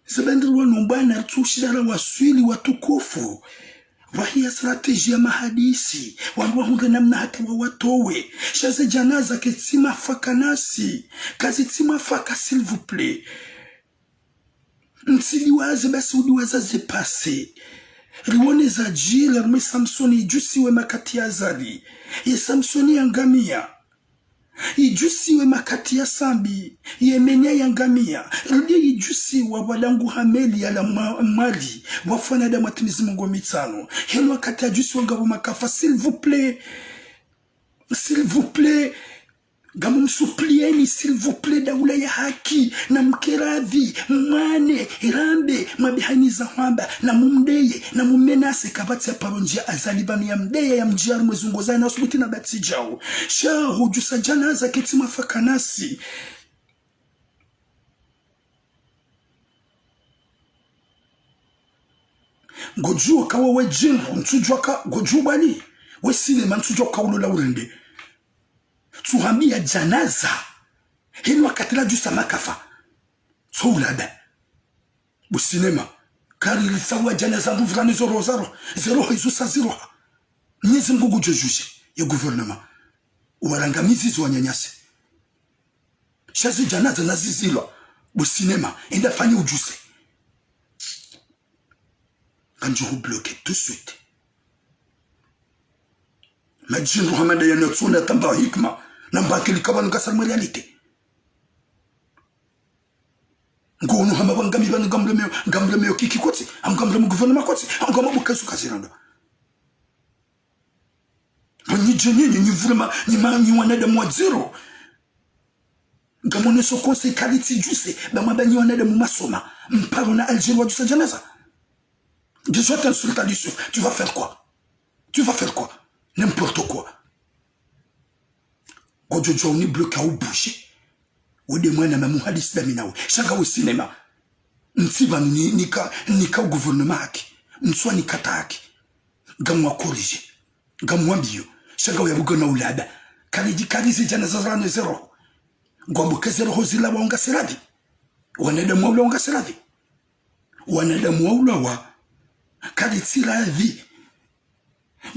Zabandri wanu mbwana tsoshida ra waswili watukufu. Wahiya stratégie ya mahadisi. Wandru wahundre namna hata wawatowe. Sha ze djanaza ketsi mafa kanasi. Kazitsi mafa ka, s'il vous plaît. Mtsidiwaze basi udiwaza ze passé. Riwone zadjiri, harumwa Samsoni idjusiwe makati ya Azali. Ye Samsoni yangamiya. Idjusiwe makati ya Sambi, ye menya yangamiya. Rudi idjusiwa pvwalanguha meli yala mwa-, Mwali, pvwafu wanadamu watimizi mengo mitsanu. Hayina wakati yadjusiwa ngapvo makafa, s'il vous plaît. S'il vous plaît. Ngamumsupplieni, s'il vous plaît, daula ya haki, namke radhi, mwane, rambe, mwambe hayina za hwamba, namumdeye, namumenase, kapvatsi ya paro ndjia Azali pvanu yamdeye, yamdjia harumwa ze zungo zaya na usubuti na batsi djau. Sha hudjusa djanaza ketsi mafa kanasi. Ngodjuo ka wewe djindru, ntsudjuwa ka, ngodjuo bwani, we cinéma ntsudjuwa ka ulola urende. Tsuhambiya djanaza. Hayina wakati ladjusa makafa. Tso ulaba. Bo cinéma. Kari litsawa djanaza mvurane zo roho za roho. Ze roho izo sa ziroha. Mnyezi Mungu ngudjo juger. Ye gouvernement. Warangamizi zo wanyanyase. Sha ze djanaza nazizilwa. Bo cinéma. Enda fanya udjuse. Ngandjo hu bloquer tout de suite. Madjindru hama nda yanu yatsuna tamba hikima, namba akili ka pvanu ngasi harumwa réalité. Ngono hama pvanu ngami pvanu ngamlemeyo, ngamlemeyo kiki kotsi, am ngamlemeyo gouvernement kotsi, am ngamambo kazu kaziranda. Mba nyi dje nyinyi, nyi vraiment, nyi ma, nyi wanadamu wa zéro. Ngamoneso conseil kalitsidjuse, ba mwamba nyi wanadamu masoma. Mparo na Algérie wadjusa djanaza. Déjà t'insultes Ali Youssouf, tu vas faire quoi? Tu vas faire quoi? N'importe quoi. Ngodjo djuwa uni bloquer au bouger. Wende mwana ma muhadisi dami nawe. Sha ngawe cinéma. Ntsi pvanu ni, nika, nika gouvernement haki. Ntswa nikata haki. Ngamwa corriger. Ngamwambiyo. Sha ngawe ya buga na ulaba. Kalidji kalize djanaza zanu ze roho. Ngwambo ke ze roho zilawa ungasi radhi. Wanadamu waulawa ungasi radhi. Wanadamu waulawa. Kalitsi radhi.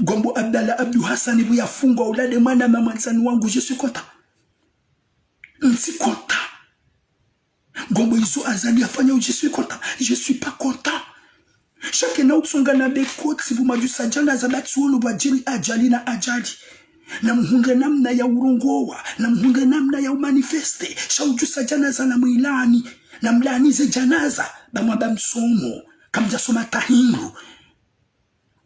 Ngwambo Abdallah Abdou Hassane pvo yafungwa, ula nde mwana ma mwandzani wangu, je suis content. Ntsi content. Ngwambo izo Azali yafanya, je suis content. Je suis pas content. Sha kena utsunga na bekotsi pvo madjusa djanaza batsi wono pvwadjiri ajali na ajali. Namuhundre namna ya urongowa, namuhundre namna ya umanifester. Sha udjusa djanaza namwilaani, namlaani ze djanaza, ba mwamba msomo, kamdjasoma ta hindru.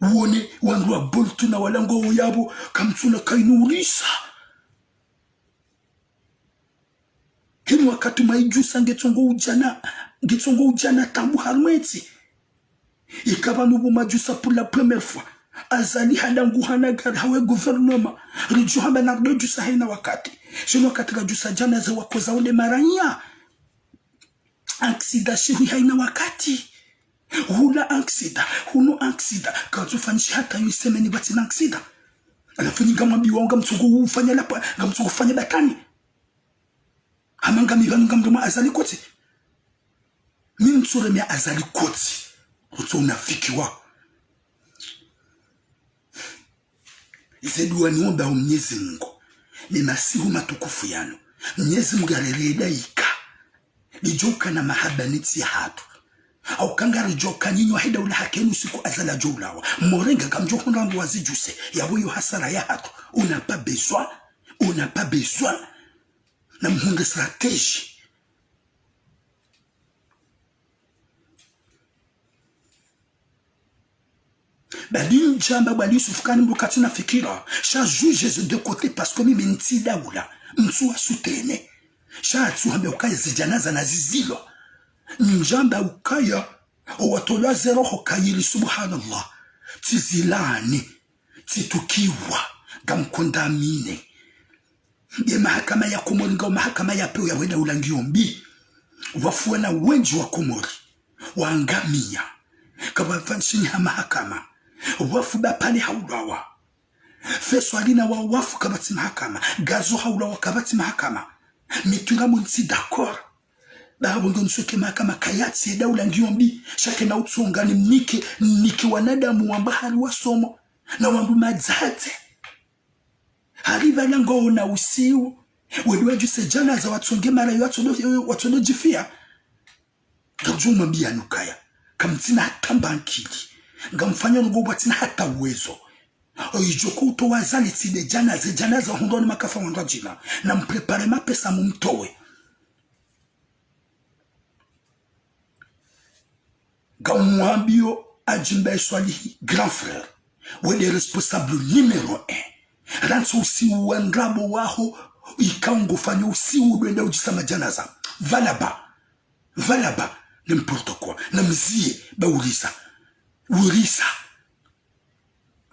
Wone, wandru wa Bolt na walango yapvo, kamtsuna kayinu ulisa. Keni wakati mwaidjusa ngetsongo udjana, ngetsongo udjana tabu harumwa entsi. Ikapvanu pvo mwadjusa pour la première fois. Azali hadangu hana gari hawe gouvernement. Ridjo hamba narido djusa haina wakati. Shinu wakati radjusa djanaza wakoza ule maranya. Aksida shihu haina wakati. Hula aksida, hunu aksida. Katsu fanyishi hata yu semaine pvatsina aksida. Halafu nyi ngamwambiwa ngamtsogo ufanya lapa, ngamtsogo ufanya batani. Hama ngami pvanu ngamrema Azali kotsi. Mi ntsuremea Azali kotsi. Utso unafikiwa. Ize dua niomba ho Mnyezi Mungu. Ni masihu matukufu yanu. Mnyezi Mungu yarereda ika. Lidjoka na mahaba ni ntsi yahatru. Au kanga ridjoka nyinyi wahe daula hakeni usiku Azali adjo ulawa. Morenga kamdjo hundra ndo wazidjuse. Yapvo yo hasara yahatru. On n'a pas besoin. On n'a pas besoin. Na mhundre stratégie. Badi ndjamba bwali Yusuf kani mbuka tsina fikira. Sha juge ze deux côtés parce que mimi ntsi daula. Ntsu wa soutenir. Sha tsu hambe ukaya ze djanaza na zizilwa. Ndjamba ukaya owatolwa ze roho kayili, subhanallah. Tsizilani. Tsitukiwa. Ngamkondamine. Ye mahakama ya Komori ngao mahakama ya pewu ya wenda ulangiyo mbi. Wafu wana wendji wa Komori. Wangamiya. Kapvapvanu shini ha mahakama. Wafu bapvale haulawa. Feswalina wa wafu kapvatsi mahakama. Gazo haulawa kapvatsi mahakama. Mitwira mo ntsi d'accord. Babo ndo nsoke mahakama kayatsi eda ulangiyo mbi. Sha kena utsonga ni mnike, mnike wanadamu wamba hari wasomo. Na wandru madzadze. Hari pvala ngwaona usiu. Wende wadjuse djanaza watsonge mara yo watsodo, watsodo djifiya. Ngamdjo mwambiya nyi ukaya. Kamtsina hata mbankili. Ngamfanya nungo pvatsina hata uwezo. Oyidjo ko utowa Azali tsi nde djanaza, djanaza hundrwa ni makafa wandru wadjina. Na mprépare mapesa mumtowe. Ngamwambiyo Hadji Mbae Swalihi, grand frère. We nde responsable numéro un. Rantsi usiu wa ndrabo waho, ikao ngufanya usiu ndo wenda udjisa madjanaza. Va là-bas. Va là-bas. N'importe quoi. Na mziye, ba urisa. Urisa.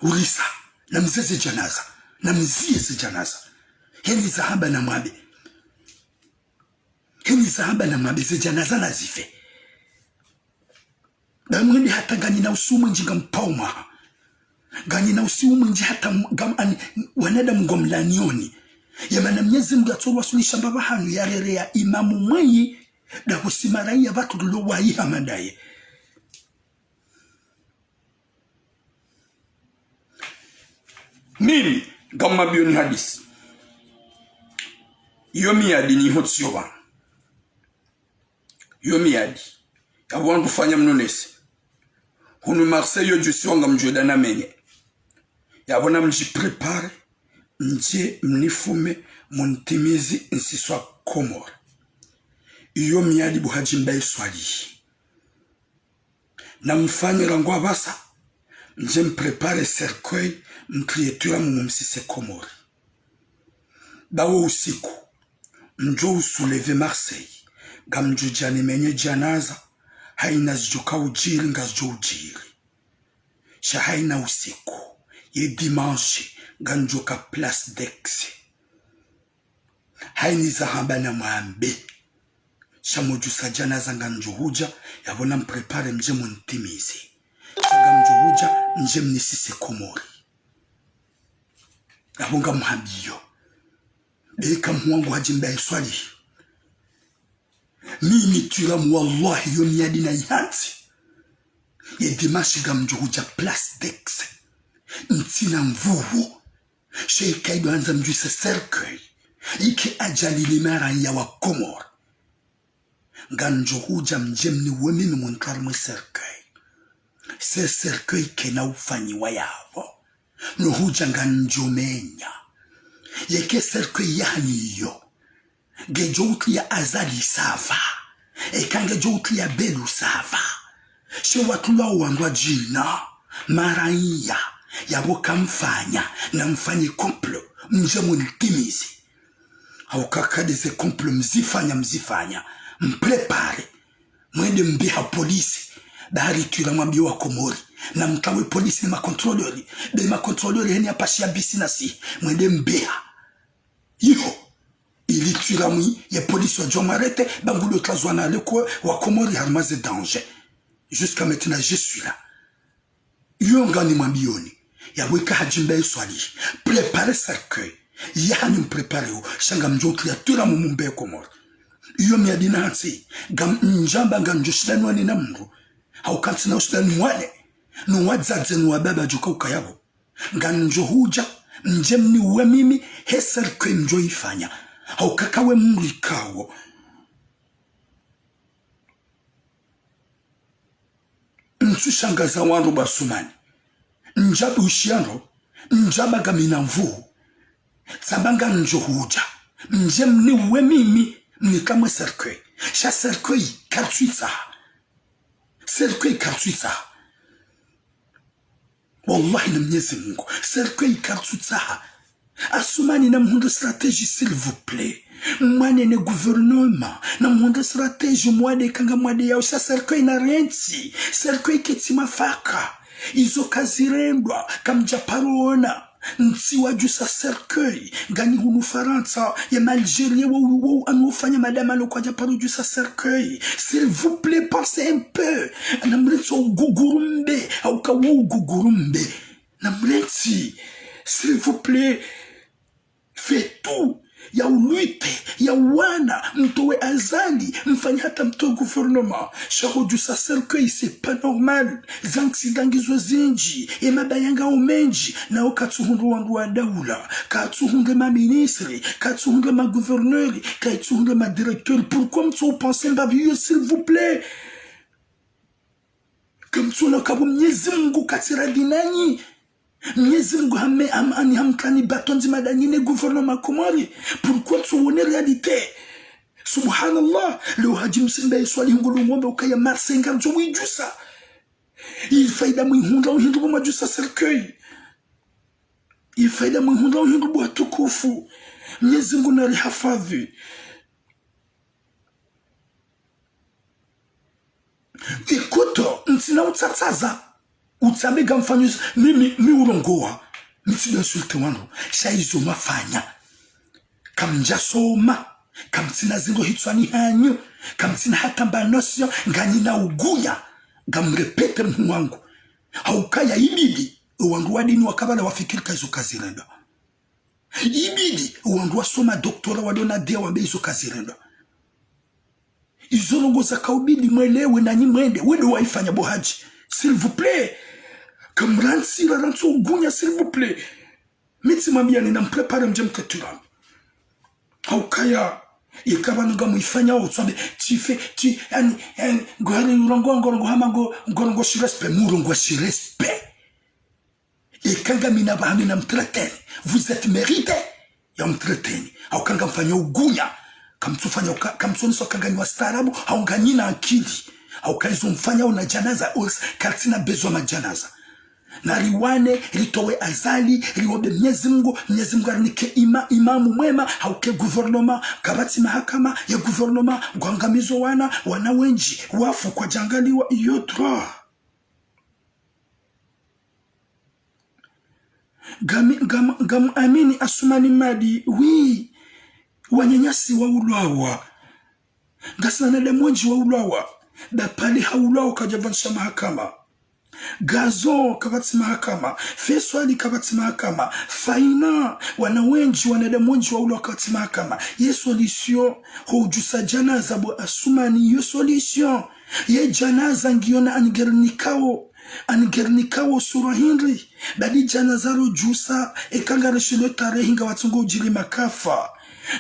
Urisa. Na mziye ze djanaza. Na mziye ze djanaza. Heni zahamba na mwambe. Heni zahamba na mwambe ze djanaza na zife. Ba mwende hata nganyina usiu mwindji ngampvauma. Nganyina usiu mwindji hata m-, ngam-, ani, wanadamu ngwamlaniyoni. Ye mana Mnyezi Mungu yatsolwa sulisha mbapvi hanu yarereya imamu mwenyi, nda kusimaraiya pvatru lulo wayi hama ndaye. Mimi, ngamwambiyo ni hadisi. Iyo miyadi ni hotsi yo pvanu. Iyo miyadi. Yapvo wandru fanya mnonese. Hunu Marseille yo djusi wanga mdjo eda na menye. Yapvo na mdjiprépare, mdje mnifume, muntimizi ntsi swa Komori. Iyo miyadi bo Hadji Mbae Swalihi. Na mfanye rangu apvasa, mdje mprépare cercueil, mtriye twira mumumsise Komori. Ba wo usiku, mdjo usouleve Marseille, ngamdjo dja nimenye djanaza, haina zidjo ka udjiri, ngazidjo udjiri. Sha haina usiku, ye dimanche, ngamdjo ka Place d'Aix. Haini zahamba na mwambe. Sha mdjusa djanaza ngamdjo hudja, yapvo na mprépare mdje muntimize. Sha ngamdjo hudja, mdje mnisise Komori. Yapvo ngamhambiyo. Be eka mhu wangu Hadji Mbae Swalihi. Mimi twira mu wallahi yo miyadi na ihantsi. Ye dimanche ngamdjo hudja Place d'Aix. Ntsina nvuu. Sha eka ido handza mdjuise cercueil. Ike adjali ni maraiya wa Komori. Ngamdjo hudja mdje mniwe mimi muntware mwe cercueil. Se cercueil kena ufanyiwa yapvo. No hudja ngamdjo menya. Yeke cercueil yahanyu iyo. Ngedjo utria Azali ça va. Eka ngedjo utria Belou ça va. She watru lwa wandru wadjina. Maraiya. Yapvo kamfanya. Na mfanye complot. Mdje muntimize. Hauka ka nde ze complot mzifanya, mzifanya. Mprépare. Mwende mbiha polisi. Ba ritwira mwambiye wa Komori. Na mtawe polisi ne ma contrôleur. Be ma contrôleur heni ya pashi ya bisi nasi. Mwende mbiha. Iho. Ili twira mwi ye polisi wadjo mwarete. Ba ngudjo tazwa na leko wa Komori harumwa ze danger. Jusqu'à maintenant, je suis là. Iyo ngani mwambiyoni. Yaweka hadjimba ye swali. Préparer cercueil. Yahanyu mprépare yo. Sha ngamdjo utria twira mumumbe Komori. Iyo miadi na hatsi. Ngam ndjamba ngamdjo shidani wane na mndru. Hauka ntsina ushidani wane. No wadzadze no wababa djuka ukaya pvo. Ngamdjo hudja. Mdje mniuwe mimi. He cercueil mdjo ifanya. Hauka kawe mlikawo. Ntsushangaza wandru ba Asumani. Ndjabushiya ndro, ndjamba ngamina nvuu. Tsamba ngamdjo hudja. Mdje mniuwe mimi, mnikamwe cercueil. Sha cercueil karitswitsaha. Cercueil karitswitsaha. Wallahi na Mnyezi Mungu. Cercueil karitsutsaha. Asumani namhundre stratégie, s'il vous plaît. Mwanene gouvernement. Namhundre stratégie mwade kanga mwade yao sha cercueil na rentsi. Cercueil ketsi mafaka. Izo kazirendwa, kamdja paro ona. Ntsi wadjusa cercueil. Nganyi hunu Farantsa, ye ma Algérie, wo, wo, anu ufanya madama lo kwadja paro djusa cercueil. S'il vous plaît, pensez un peu. Namrentsi ugugurumbe, hauka wo ugugurumbe. Namrentsi, s'il vous plaît, faites tout. Ya ulwite, ya wana, mtowe Azali, mfanye hata mtowe gouvernement. Sha ho djusa cercueil, c'est pas normal. Ze accident ngizo zindji, ye mabaya ngao mendji, nao katsuhundre wandru wa daula, katsuhundre ma ministre, katsuhundre ma gouverneur, katsuhundre ma directeur. Pourquoi mtso penser mbapvi iyo, s'il vous plaît? Kamtsona kabo Mnyezi Mungu katsi radhi nanyi. Mnyezi Mungu hame, ham, ani hamkani batonzi madangi ne gouvernement Komori. Pourquoi tsuwone réalité? Subhanallah. Leo hadji msimbe iswali ngulu ngombe ukaya Marseille ngamdjo widjusa. Ifaida mwihundra uhindru bo mwadjusa cercueil. Ifaida mwihundra uhindru bo watukufu. Mnyezi Mungu narihafadhi. Ikuto, ntsina utsatsaza. Utsambe ngamfanyo, mi, mi, mi urongowa. Mi tsi insulter wandru. Sha izo mafanya. Kamdjasoma. Kamtsina zindru hitswani hanyu. Kamtsina hata mba notion. Nganyina ugunya. Ngamrépéter mhu wangu. Haukaya ibidi. Owandru wa dini wakabala wafikiri ka izo kazirendwa. Ibidi, wandru wasoma doctorat wado na dia wambe izo kazirendwa. Izo ndrongo zaka ubidi mwelewe nanyi mwende, wende waifanya bo hadji. S'il vous plaît. Kamrantsi, rarantsi ugunya, s'il vous plaît. Mi tsimwambiyani namprépare mdje mketwira. Haukaya, ikaba nunga mwifanya utswambe, tsi fait, tsi, yani, yani, ngwari urongo, ngorongo hama ngo, ngorongo shi respect, murongo shi respect. Eka ngamina pvahanu namtrateni. Vous êtes mérité ya mtrateni. Hauka ngamfanya ugunya. Kamtsufanya uka, kamtsonesa uka nganyi wastaarabu, hau nganyina akili. Hauka izo mfanya una djanaza, os, karitsina besoin ma djanaza. Nariwane, ritowe Azali, riombe Mnyezi Mungu, Mnyezi Mungu arinike ima, imamu mwema, hauka gouvernement, kapvatsi mahakama, ye gouvernement, ngwangamizo wana, wana wendji, wafu kwadjangaliwa, iyo droit. Ngami, ngam, ngam amini Asumani Madi, oui. Wananyasi waulwawa. Ngasina wanadamu wendji waulwawa. Dapali haulwawa kadjapvanisha mahakama. Gazo kapvatsi mahakama. Feswali kapvatsi mahakama. Faina, wana wendji, wanadamu wendji waulwawa kapvatsi mahakama. Ye solution, ho udjusa djanaza bo Asumani, iyo solution. Ye djanaza ngiyo na anigernikawo, anigernikawo sura hindri, badi djanaza rodjusa, eka ngarishilwe tarehi ngapvatsi ngo udjiri makafa.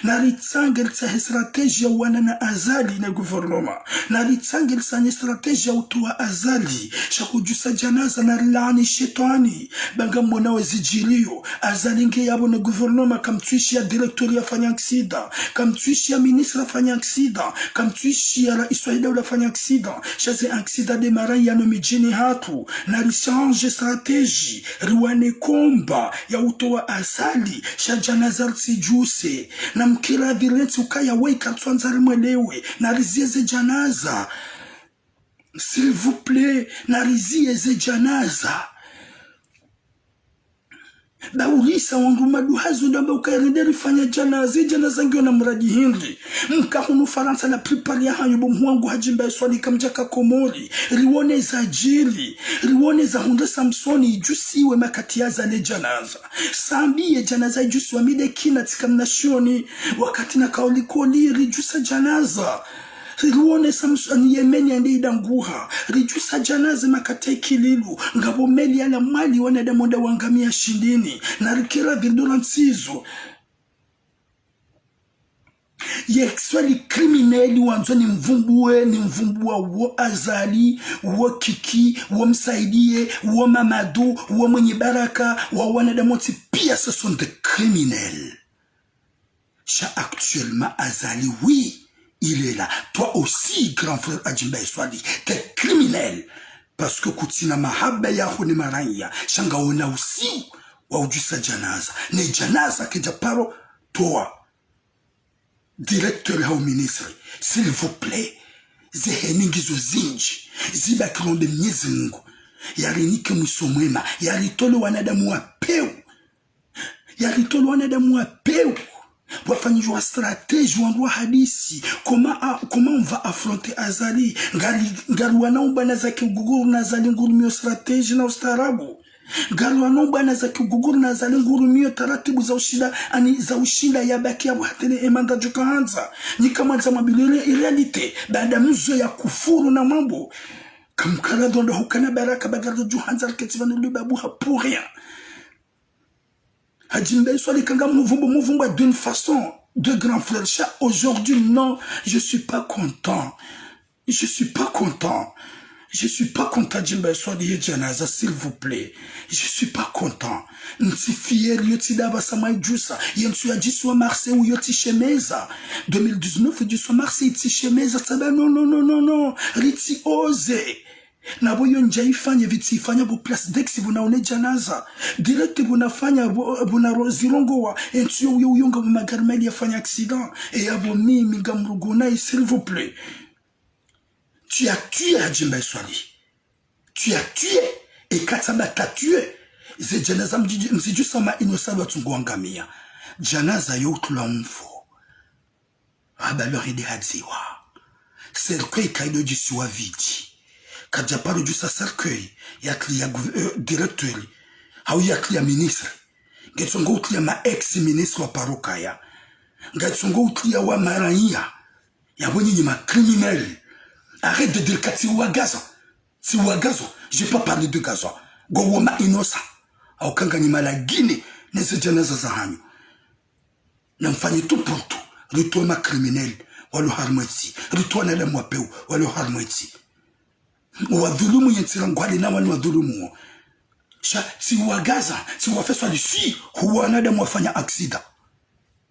Naritsange ritsahe stratégie ya uwana na Azali na gouvernement. Naritsange ritsahe stratégie ya utowa Azali, sha ho udjusa djanaza narilaani shetwani. Ba ngamwonao zidjiriyo, Azali nge yapvo ne gouvernement, kamtsuishiya directeur yafanya accident, kamtsuishiya ministre afanya accident, kamtsuishiya raisi wa idaula afanya accident. Sha ze accident de mara yanu midjini hatru, narichange stratégie, riwane combat ya utowa Azali, sha djanaza ritsidjuse. Na mkira violence ukaya weka tswandzari mwelewe. Na rizie ze djanaza. S'il vous plaît, na rizie ze djanaza. Ba ulisa wandru maduhazo ndamba ukaya rende rifanya djanaza, ze djanaza ngiyo na muradi hindri. Mka hunu Farantsa la plupart ya hanyu bo mhuu wangu Hadji Mbae Swali kamdjaka Komori. Riwone zadjiri, riwone zahundre Samsoni idjusiwe makati ya zale djanaza. Sambi ye djanaza idjusiwa mi de kina tsika mnashioni. Wakati naka likoli ridjusa djanaza. Riwone Samsoni Yemeni yande idanguha. Ridjusa djanaza makati ya Ikililu. Ngapvo meli yala Mwali wanadamu nda wangamia shindini. Na rikira violence izo. Ye Swali criminel wandzo ni mvumbuwe, ni mvumbuwa wo Azali, wo Kiki, wo Msaidie, wo Mamadou, wo Mwinyi Baraka, wa wanadamu wontsi pia, ce sont des criminels. Sha actuellement Azali, oui, il est là. Toi aussi, grand frère Hadji Mbae Swali, t'es criminel. Parce que kutsina mahaba yaho ne maraya, sha ngawona usiu wa udjusa djanaza. Ne djanaza kedja paro towa directeur hau ministre, s'il vous plaît. Ze heni ngizo zindji, zibaki rombe Mnyezi Mungu yarinike mwiso mwema, yaritole wanadamu wa pewu. Yaritole wanadamu wa pewu. Wafanyijwa stratégie, wandru wa hadisi. Comment a-, comment on va affronter Azali? Ngari, ngari wana umbana zake uguguru na Azali ngurumio stratégie na ustaarabu. Ngari wana umbana zake uguguru na Azali ngurumio taratibu za ushinda, ani za ushinda yabaki yapvo hatene emanda djuka handza. Nika mwandza mwambilwe réalité. Baada mzo ya kufuru na mambo. Kamkara dhondo hukana baraka ba ngari dju handza riketsi pvanu lubabu ha pour rien. Hadji Mbae Swali kanga muvumbu, muvumbu d'une façon de grand frère. Sha aujourd'hui, non, je suis pas content. Je suis pas content. Je suis pas content, Hadji Mbae Swali ye djanaza, s'il vous plaît. Je suis pas content. Ntsi fier, yo tsi daba sama idjusa. Ye ntsu ya djisiwa Marseille, yo tsi shemeza. Deux mille dix-neuf, djisiwa Marseille, tsi shemeza. Saba, non, non, non, non, non. Ritsi oze. Na bo yo ndja ifanye vitsi ifanya bo place d'Aix bo na one djanaza. Direct bo na fanya bo, bo na ro-, zirongowa. Entsu yo uyo uyo ngapvo magari meli yafanya accident. E yapvo mimi ngamruguna, s'il vous plaît. Tu as tué Hadji Mbae Swali. Tu as tué. E katsamba t'as tué. Ze djanaza mdji-, mzidjusa ma innocent lwa tsungu wangamia. Djanaza yo utula mfo. Haba lwa hende hadziwa. Cercueil kayido djisiwa vide. Kadja paro djusa cercueil, yatli ya gouv-, euh, directeur, hau yatli ya ministre. Ngetsongo utli ya ma ex-ministre wa paro kaya. Ngetsongo utli ya wa maraya. Yapvo nyinyi ma criminels. Arrête de dire que tsi wa Gaza. Tsi wa Gaza. J'ai pas parlé de Gaza. Ngo wo ma innocents. Hauka nganyi malagine, ne ze djanaza za hanyu. Na mfanye tout pour tout. Ritowe ma criminels walo harumwa entsi. Ritowe wanadamu wa pewu walo harumwa entsi. Wadhulumu ye ntsi rangu hale na wanu wadhulumu wo. Sha, tsi wa Gaza, tsi wa Faisal, si, huwa wanadamu wafanya accident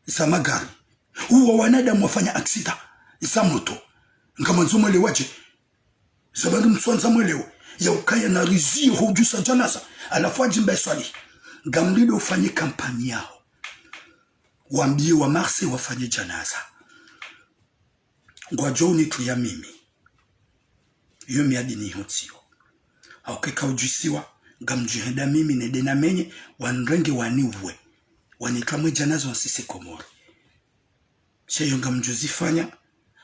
za magari. Huwa wanadamu wafanya accident za moto. Ngamwandzo mwelewe dje? Za pvanu mtswandza mwelewe. Ya ukaya na rizie ho udjusa djanaza. Halafu Hadji Mbae Swali. Ngamlindo ufanye kampani yaho. Wambie wa Marseille wafanye djanaza. Ngwadjo unitria mimi. Yo miadi niho tsiyo. Hauka eka udjusiwa, ngamdjo henda mimi nende na menye, wanrenge waniuwe. Wanitramwe djanaza wansise Komori. Sha yo ngamdjo zifanya,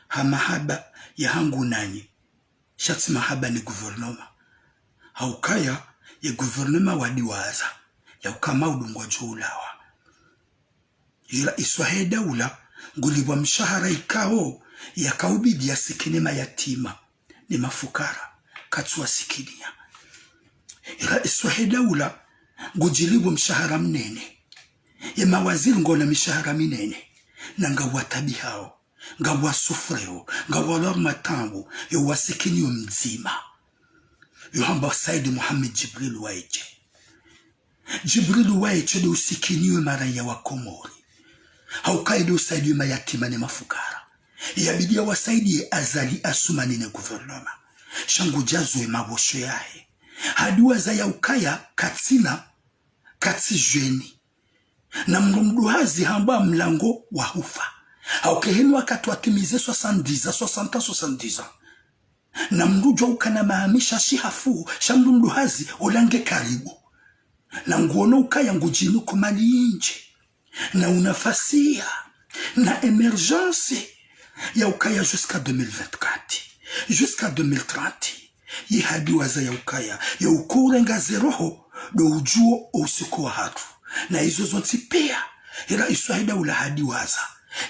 ha mahaba ya hangu nanyi. Sha tsi mahaba ne gouvernement. Haukaya ye gouvernement wadiwaza. Ya uka maudu ngwadjo ulawa. Ye raisi wahe daula, ngulipvwa mshahara ikao, yakaubidi yasikini mayatima ne mafukara, katsuwasikiniya. Ye raisi wahe daula, ngudjilipvwa mshahara mnene. Ye mawaziri ngwona mishahara minene, na ngawataabihao, ngawasufureo, ngawalao matambu, yo wasikiniyo mdzima. Yo hamba Said Mohamed Djibril Waidje. Djibril Waidje de usikiniwe maraya wa Komori. Hauka ede usaidiwe mayatima ne mafukara. Yabidi yawasaidiye Azali Assoumani ne gouvernement. Sha ngudjazwe mabosho yahe. Hadiwaza ya ukaya katsina, katsi jeune. Na mndru mduhazi hamba mlango wa hufa. Hauka heni wakati watimize soixante-dix ans, soixante ans, soixante-dix ans. Na mndru djuwa ukana maha mishashi hafu, sha mndru mduhazi ola nge karibu. Na nguono ukaya ngudjini ku mali nyindji. Na unafasiya. Na émergence. Ya ukaya jusqu'à deux mille vingt-quatre. Jusqu'à deux mille trente. Ye hadiwaza ya ukaya, ya uka urenga ze roho, ndo udjuo o usiku wahatru. Na izo zontsi piya, era iswahida ula hadiwaza.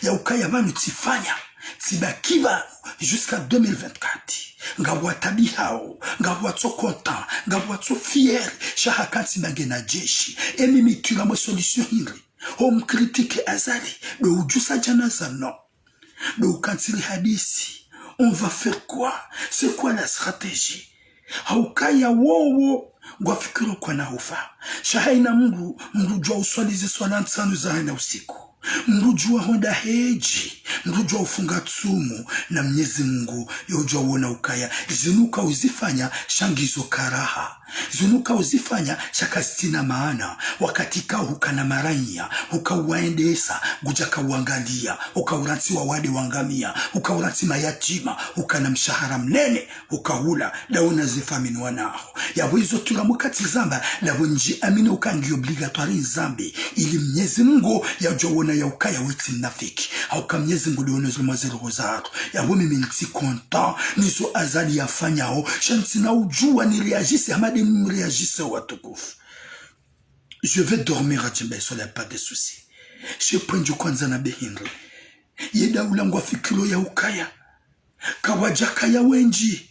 Ya ukaya pvanu tsifanya, tsibaki pvanu, jusqu'à deux mille vingt-quatre. Ngapvo watabihao, ngapvo watso content, ngapvo watso fier, sha haka ntsi mbange na jeshi. Emi mitwira mwe solution hindri. Ho mcritique Azali, ndo udjusa djanaza non. Ndo uka ntsi rihadisi. On va faire quoi? C'est quoi la stratégie? Haukaya wowo, ngwafikiro kwana hufa. Sha hayina mndru, mndru djuwa uswali ze swala ntsanu za hayina usiku. Mndru djuwa hwenda hedji, mndru djuwa ufunga tsumu, na Mnyezi Mungu, yo djuwa wona ukaya, zinu uka uzifanya, sha ngizo karaha. Zinu uka uzifanya, sha kazitsina maana, wakati ka hukana maraiya, uka uwaendesa, ngudjaka uwangaliya, uka urantsi wawade wangamiya, uka urantsi mayatima, ukana mshahara mnene, uka hula, ndawe na ze famille wanaho. Yapvo izo tula mukati zamba, ndapvo ndji amini uka ngi obligatoire nizambe, ili Mnyezi Mungu yadjuwa wona ya ukaya we tsi mnafiki. Hauka Mnyezi Mungu ndo wona zo mwa ze roho zahatru. Yapvo mimi ntsi content, nizo Azali yafanyao, sha ntsina udjuwa ni réagisse, hama nde ni réagisse watukufu. Je vais dormir à Djimba Isola, pas de souci. She pvendjo kwandza na behindri. Ye daula ngwafikiro ya ukaya. Kawadjakaya wendji.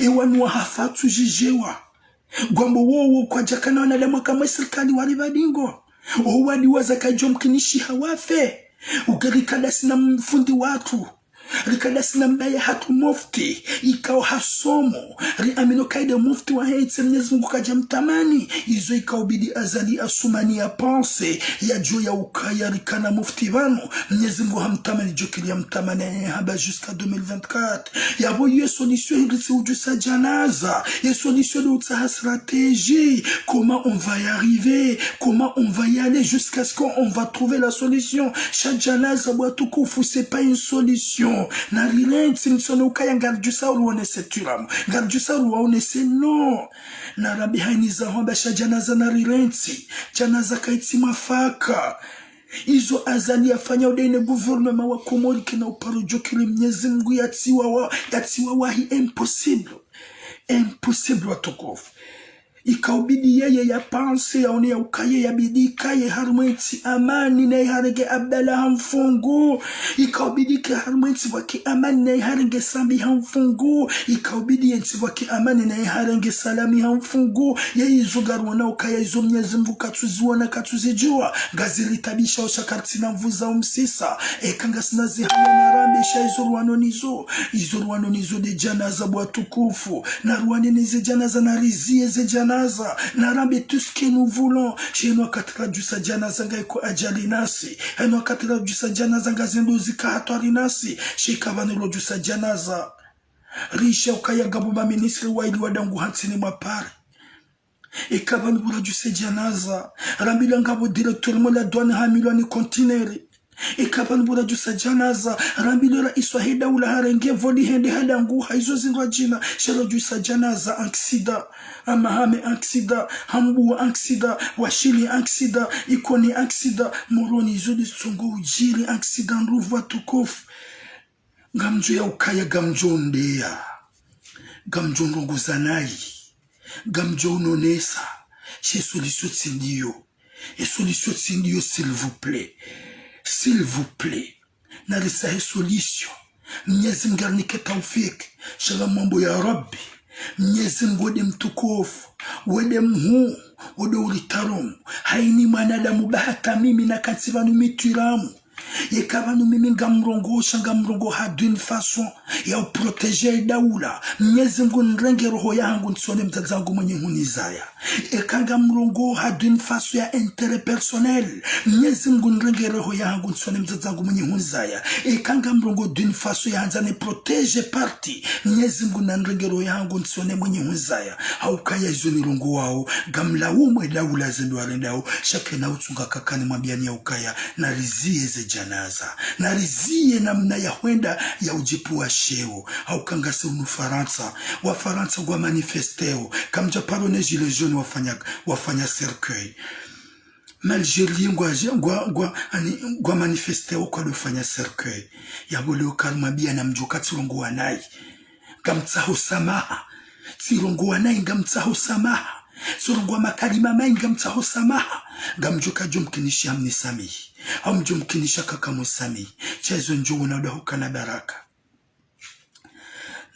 Ewanu wahafa tsu djidjewa. Ngwambo wowo kwadjakana wanadamu wakamwe sirikali wali pvadingo. Owadi waza kayidjo mkinishiha wafe. Uka rika ndasi na mfundi watru. Rika ndasi na mbaye hatru mufti. Ikao hasomo. Riamino kayi nde mufti wahe itse Mnyezi Mungu kadja mtamani. Izo ikao bidi Azali Assoumani ya pense. Yadjuwe ya ukaya rikana mufti pvanu. Mnyezi Mungu hamtamani djo kili ya mtamani hamba jusqu'à deux mille vingt-quatre. Yapvo ye solution hindri tsi udjusa djanaza. Ye solution ndo utsaha stratégie. Comment on va y arriver? Comment on va y aller jusqu'à ce qu'on va trouver la solution? Sha djanaza bo watukufu, c'est pas une solution. Na rirentsi, ntsone ukaya ngaridjusa uruonese twiramu. Ngaridjusa uruonese non. Na rambe hayini za hwamba sha djanaza na rirentsi. Djanaza kayitsi mafaka. Izo Azali yafanya udaine gouvernement wa Komori kena uparo djo kili Mnyezi Mungu yatsiwa wa, yatsiwa wahi, impossible. Impossible watukufu. Ikao bidi yeye ya pense yaone ya ukaye yabidi ikaye harimwa entsi amani na iharenge Abdallah hamfungu. Ikao bidi ke harimwa entsi pvwake amani na iharenge Sambi hamfungu. Ikao bidi yentsi pvwake amani na iharenge Salami hamfungu. Ye izo ngaruona ukaya izo Mnyezi Mungu katsuziona katsuzidjuwa. Ngaziritabisha osha karitsina mvu za umsisa. Eka ngasina zihaya na rambe sha izo ruwano nizo. Izo ruwano nizo nde djanaza bo watukufu. Na ruwane ne ze djanaza na riziye ze djanaza. Na rambe tout ce que nous voulons. Sha inu wakati radjusa djanaza ngayiko ajali nasi. Inu wakati radjusa djanaza ngazendo zika hatwari nasi. Sha ika pvanu rodjusa djanaza. Risha ukaya ngapvo maministri wayili wadangu hantsini mwa pare. Ika pvanu pvo radjuse djanaza, rambilwa ngapvo directeur mwe la douane hamilwa ni conteneur. Ika pvanu pvo radjusa djanaza, rambilwa raisi wahe daula harenge voli hende hadanguha izo zindrwadjina, sha radjusa djanaza accident, Hamahame accident, Hambuwa accident, Washili accident, Ikoni accident, Moroni izo nde zitsongo udjiri accident ndrupvu watukufu. Ngamdjo ya ukaya, ngamdjo ndeya, ngamdjo ndrongoza nayi, ngamdjo unonesa, sha e solution tsi ndiyo, e solution tsi ndiyo, s'il vous plaît, s'il vous plaît, na ritsahe solution. Mnyezi Mngu arinike taufiki, sha ngamwambo ya Rabbi, Mnyezi Mngu wende mtukufu, wende mhuu, wende uritarumu, hayini mwanadamu ba hata mimi nakantsi pvanu mitwiramu. Yeka pvanu mimi ngamrongoo sha ngamrongoo ha d'une façon ya uprotéger daula, Mnyezi Mngu nirenge roho yahangu ntsione mdzadze wangu mwenye hunizaya. Eka ngamrongoo ha d'une façon ya intérêt personnel, Mnyezi Mngu nirenge roho yahangu ntsione mdzadze wangu mwenye hunizaya. Eka ngamrongoo d'une façon ya handza niprotéger parti, Mnyezi Mngu nanirenge roho yahangu ntsione mwenye hunizaya. Haukaya izo nirongowao, ngamlaumu ye daula ze ndo warendao, sha kena utsunga kakani mwambiani ya ukaya, nariziye ze djanaza. Nariziye namna ya hwenda ya udjipvuwa sheo. Hauka ngasi hunu Farantsa, Wafarantsa ngwa manifesteo. Kamdja paro ne gilets jaunes wafanya, wafanya cercueil. M'Algérie ngwa, ngwa, ngwa, ani, ngwa manifesteo kwa ndo fanya cercueil. Yapvo leo karumwambia namdjo ka tsirongowa nayi, ngamtsaho samaha. Tsirongowa nayi, ngamtsaho samaha. Tsirongowa makalima mayi, ngamtsaho samaha. Ngamdjo ka djo mkinisha mnisamihi. Au mdjo mkinisha kaka mwisamihi. Sha izo ndjo wona udahuka na baraka.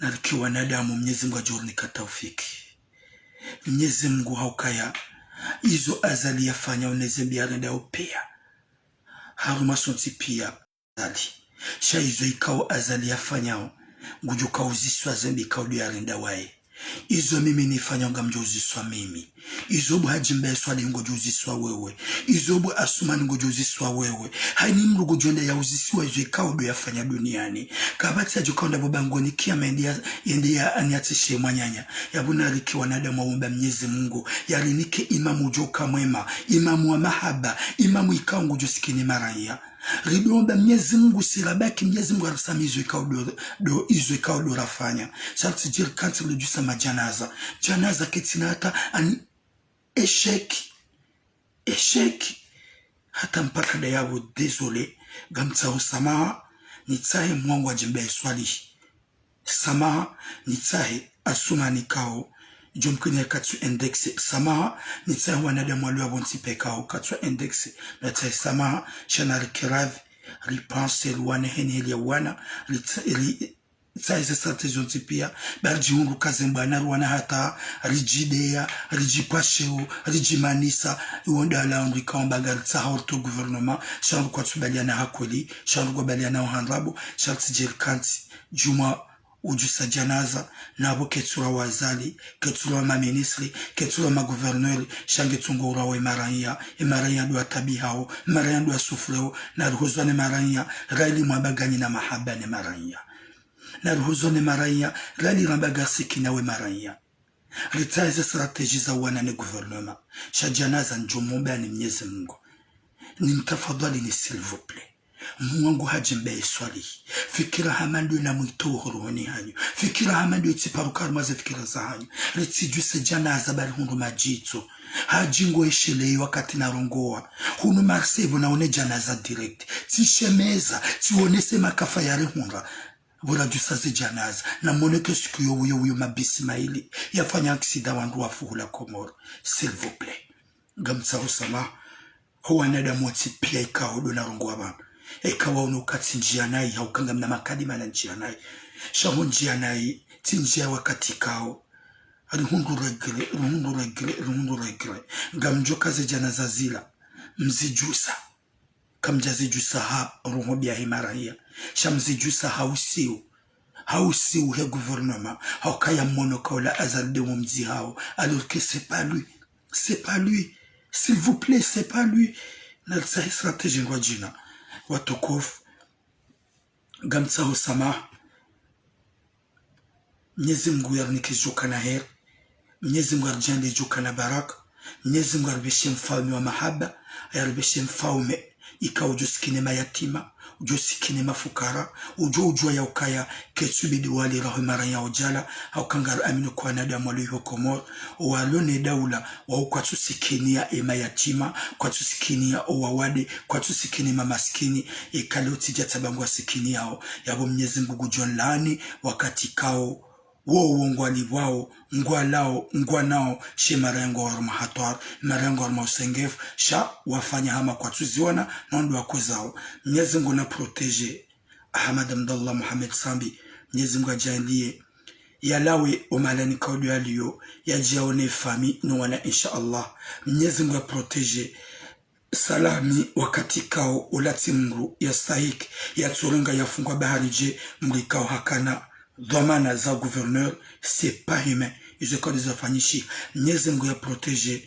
Narike wanadamu, Mnyezi Mngu adjo rinika taufiki. Mnyezi Mngu haukaya, izo Azali yafanyao ne ze mbi yarendao pia, haruma sontsi pia Azali. Sha izo ikao Azali yafanyao, ngudjo ka uziswa ze mbi ikao ndo yarenda waye. Izo mimi nifanyao ngamdjo uziswa mimi. Izo bo Hadji Mbae Swalihi ngodjo uziswa wewe. Izo bo Asumani ngodjo uziswa wewe. Hayini mdru ngudjo wenda ya uzisiwa izo ikao ndo yafanya duniani. Kapvatsi yadjo ka wenda bo bangweni kiyama yende ya, yende ya aniatsishe mwananya. Yapvo narike wanadamu waomba Mnyezi Mngu yarinike imamu udjo ka mwema, imamu wa mahaba, imamu ikao ngudjo sikini maraya. Rido omba Mnyezi Mngu sirabaki, Mnyezi Mngu arisamihi izo ikao ndo, ndo, izo ikao ndo rafanya. Sha ritsidjiri kantsi ridjusa madjanaza. Djanaza ketsina hata ani échec. Échec. Hata mpaka ndayapvo, désolé. Ngamtsaho samaha. Nitsahe mwangu Hadji Mbae Swalihi. Samaha, nitsahe Asumani ikao, djo mkini katsu indexé. Samaha, nitsahe wanadamu walio apvo ntsi pia ikao katsu indexé. Natsahe samaha, sha narike radhi, ripanse, riwane heni heli ya wana, ritsa-, ri-, ritsahe ze stratégie zontsi pia, ba ridjihundru ka ze mbwana riwana hata, ridjideya, ridjipvasheo, ridjimanisa, iwo ndala ndru ikao amba ngaritsaha orto gouvernement, sha ndru kwatsu baliana ha kweli, sha ndru kwabaliana uhandrabo, sha ritsidjiri kantsi, djumwa udjusa djanaza, napvo ketsura wa Azali, ketsura wa maministre, ketsura wa magouverneur, sha ngetsungo urawa ye maraya, ye maraya ndo atabihao, maraya ndo asouffreo, narihuzwa ne maraya, rayili mwamba nganyi na mahaba ne maraya. Narihuzwa ne maraya, rayili ramba ngasikina we maraya. Ritsahe ze stratégie za wana ne gouvernement. Sha djanaza ndjo mwomba ni Mnyezi Mngu. Ni mtafadhali ni s'il vous plaît. Mwangu Hadji Mbae Swalihi. Fikira hama ndo na mwito ho rohoni hanyu. Fikira hama ndo itsiparo harumwa ze fikira zahanyu. Ritsidjuse djanaza ba rihundru madjitso. Hadji ngo esheleyi wakati narongowa. Hunu Marseille pvo naone djanaza direct. Tsishemeza, tsionese makafa yarihundra. Pvo radjusa ze djanaza, namwone ke siku yo uyo uyo mabisi mayili yafanya accident wandru wafu hula Komoro. S'il vous plaît. Ngamtsaho samaha. Ho wanadamu wontsi pia ikao ndo narongowa pvanu. Eka waono uka tsindjia nayi, hauka ngamna makalima nandjia nayi. Sha ho ndjia nayi, tsindjia wakati ikao. Rihundru regret, rihundru regret, rihundru regret. Ngamdjo ka ze djanaza zila. Mzidjusa. Kamdjazidjusa ha roho mbi yahe maraya. Sha mzidjusa ha usiu. Ha usiu he gouvernement. Haukaya mwono kaula Azali nde wo mdzihao. Alors que c'est pas lui. C'est pas lui. S'il vous plaît, c'est pas lui. Naritsahe stratégie ngwadjina. Watukufu. Ngamtsaho samaha. Mnyezi Mngu yarinike djo kana heri. Mnyezi Mngu yaridjaanlie djo kana baraka. Mnyezi Mngu yaripveshe mfaume wa mahaba. Yaripveshe mfaume ikao udjo sikine mayatima, udjo sikine mafukara, udjo udjua yaukaya ketsubidi wali raho maraya odjala, hauka ngari amini kwa wanadamu walio iho Komoro, walio ne daula, wao kwatsu sikiniya emayatima, kwatsu sikiniya owawade, kwatsu sikiniya mamasikini, ikale utsidja tsaba ngwa sikiniyao, yapvo Mnyezi Mngu ngudjo nlaani, wakati ikao, wowo ngwalipvwao, ngwalao, ngwanao, she maraya ngwao harumwa hatwari, maraya ngwao harumwa usengefu, sha wafanya hama kwatsu ziona, na wandru wakozao. Mnyezi Mngu na protéger Ahmed Abdallah Mohamed Sambi, Mnyezi Mngu adjaanlie yalawe omahalani ikao ndo yalio, yadje yaone efamille no wana, insha Allah. Mnyezi Mngu ya protéger Salami wakati kao ola tsi mdru yastahiki, yatsorenga yafungwa bahari dje mdru kao hakana dhwamana za gouverneur, c'est pas humain. Izo kao ndeza fanyishiha. Mnyezi Mngu ya protéger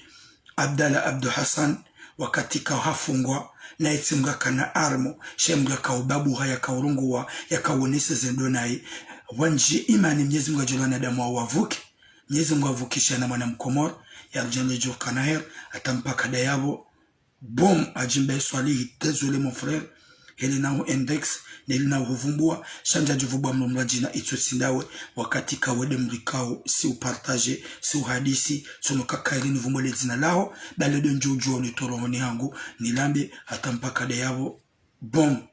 Abdallah Abdou Hassan wakati kao hafungwa, naye tsi mdru akana arme, she mdru akao babuha, yakao rongowa, yakao onesa zendro naye. Wandji imani Mnyezi Mngu adjaliye wanadamu wao wavuke. Mnyezi Mngu avukishe na mwana Mkomori, yarudjane djo kana heri, hata mpaka ndayapvo. Bom, Adjimbe Swalihi, désolé mon frère. Heli na hu index, neli na huvumbua, sha ndja djivumbua mlo mlwa djina itso tsi ndawe, wakati kao wende mdru kao, si u partager, si u hadisi, tsono kaka ili nivumbue le dzina laho, bale ndo ndjo udjua ulitoro honi hangu, nilambe, hata mpaka ndayapvo. Bom.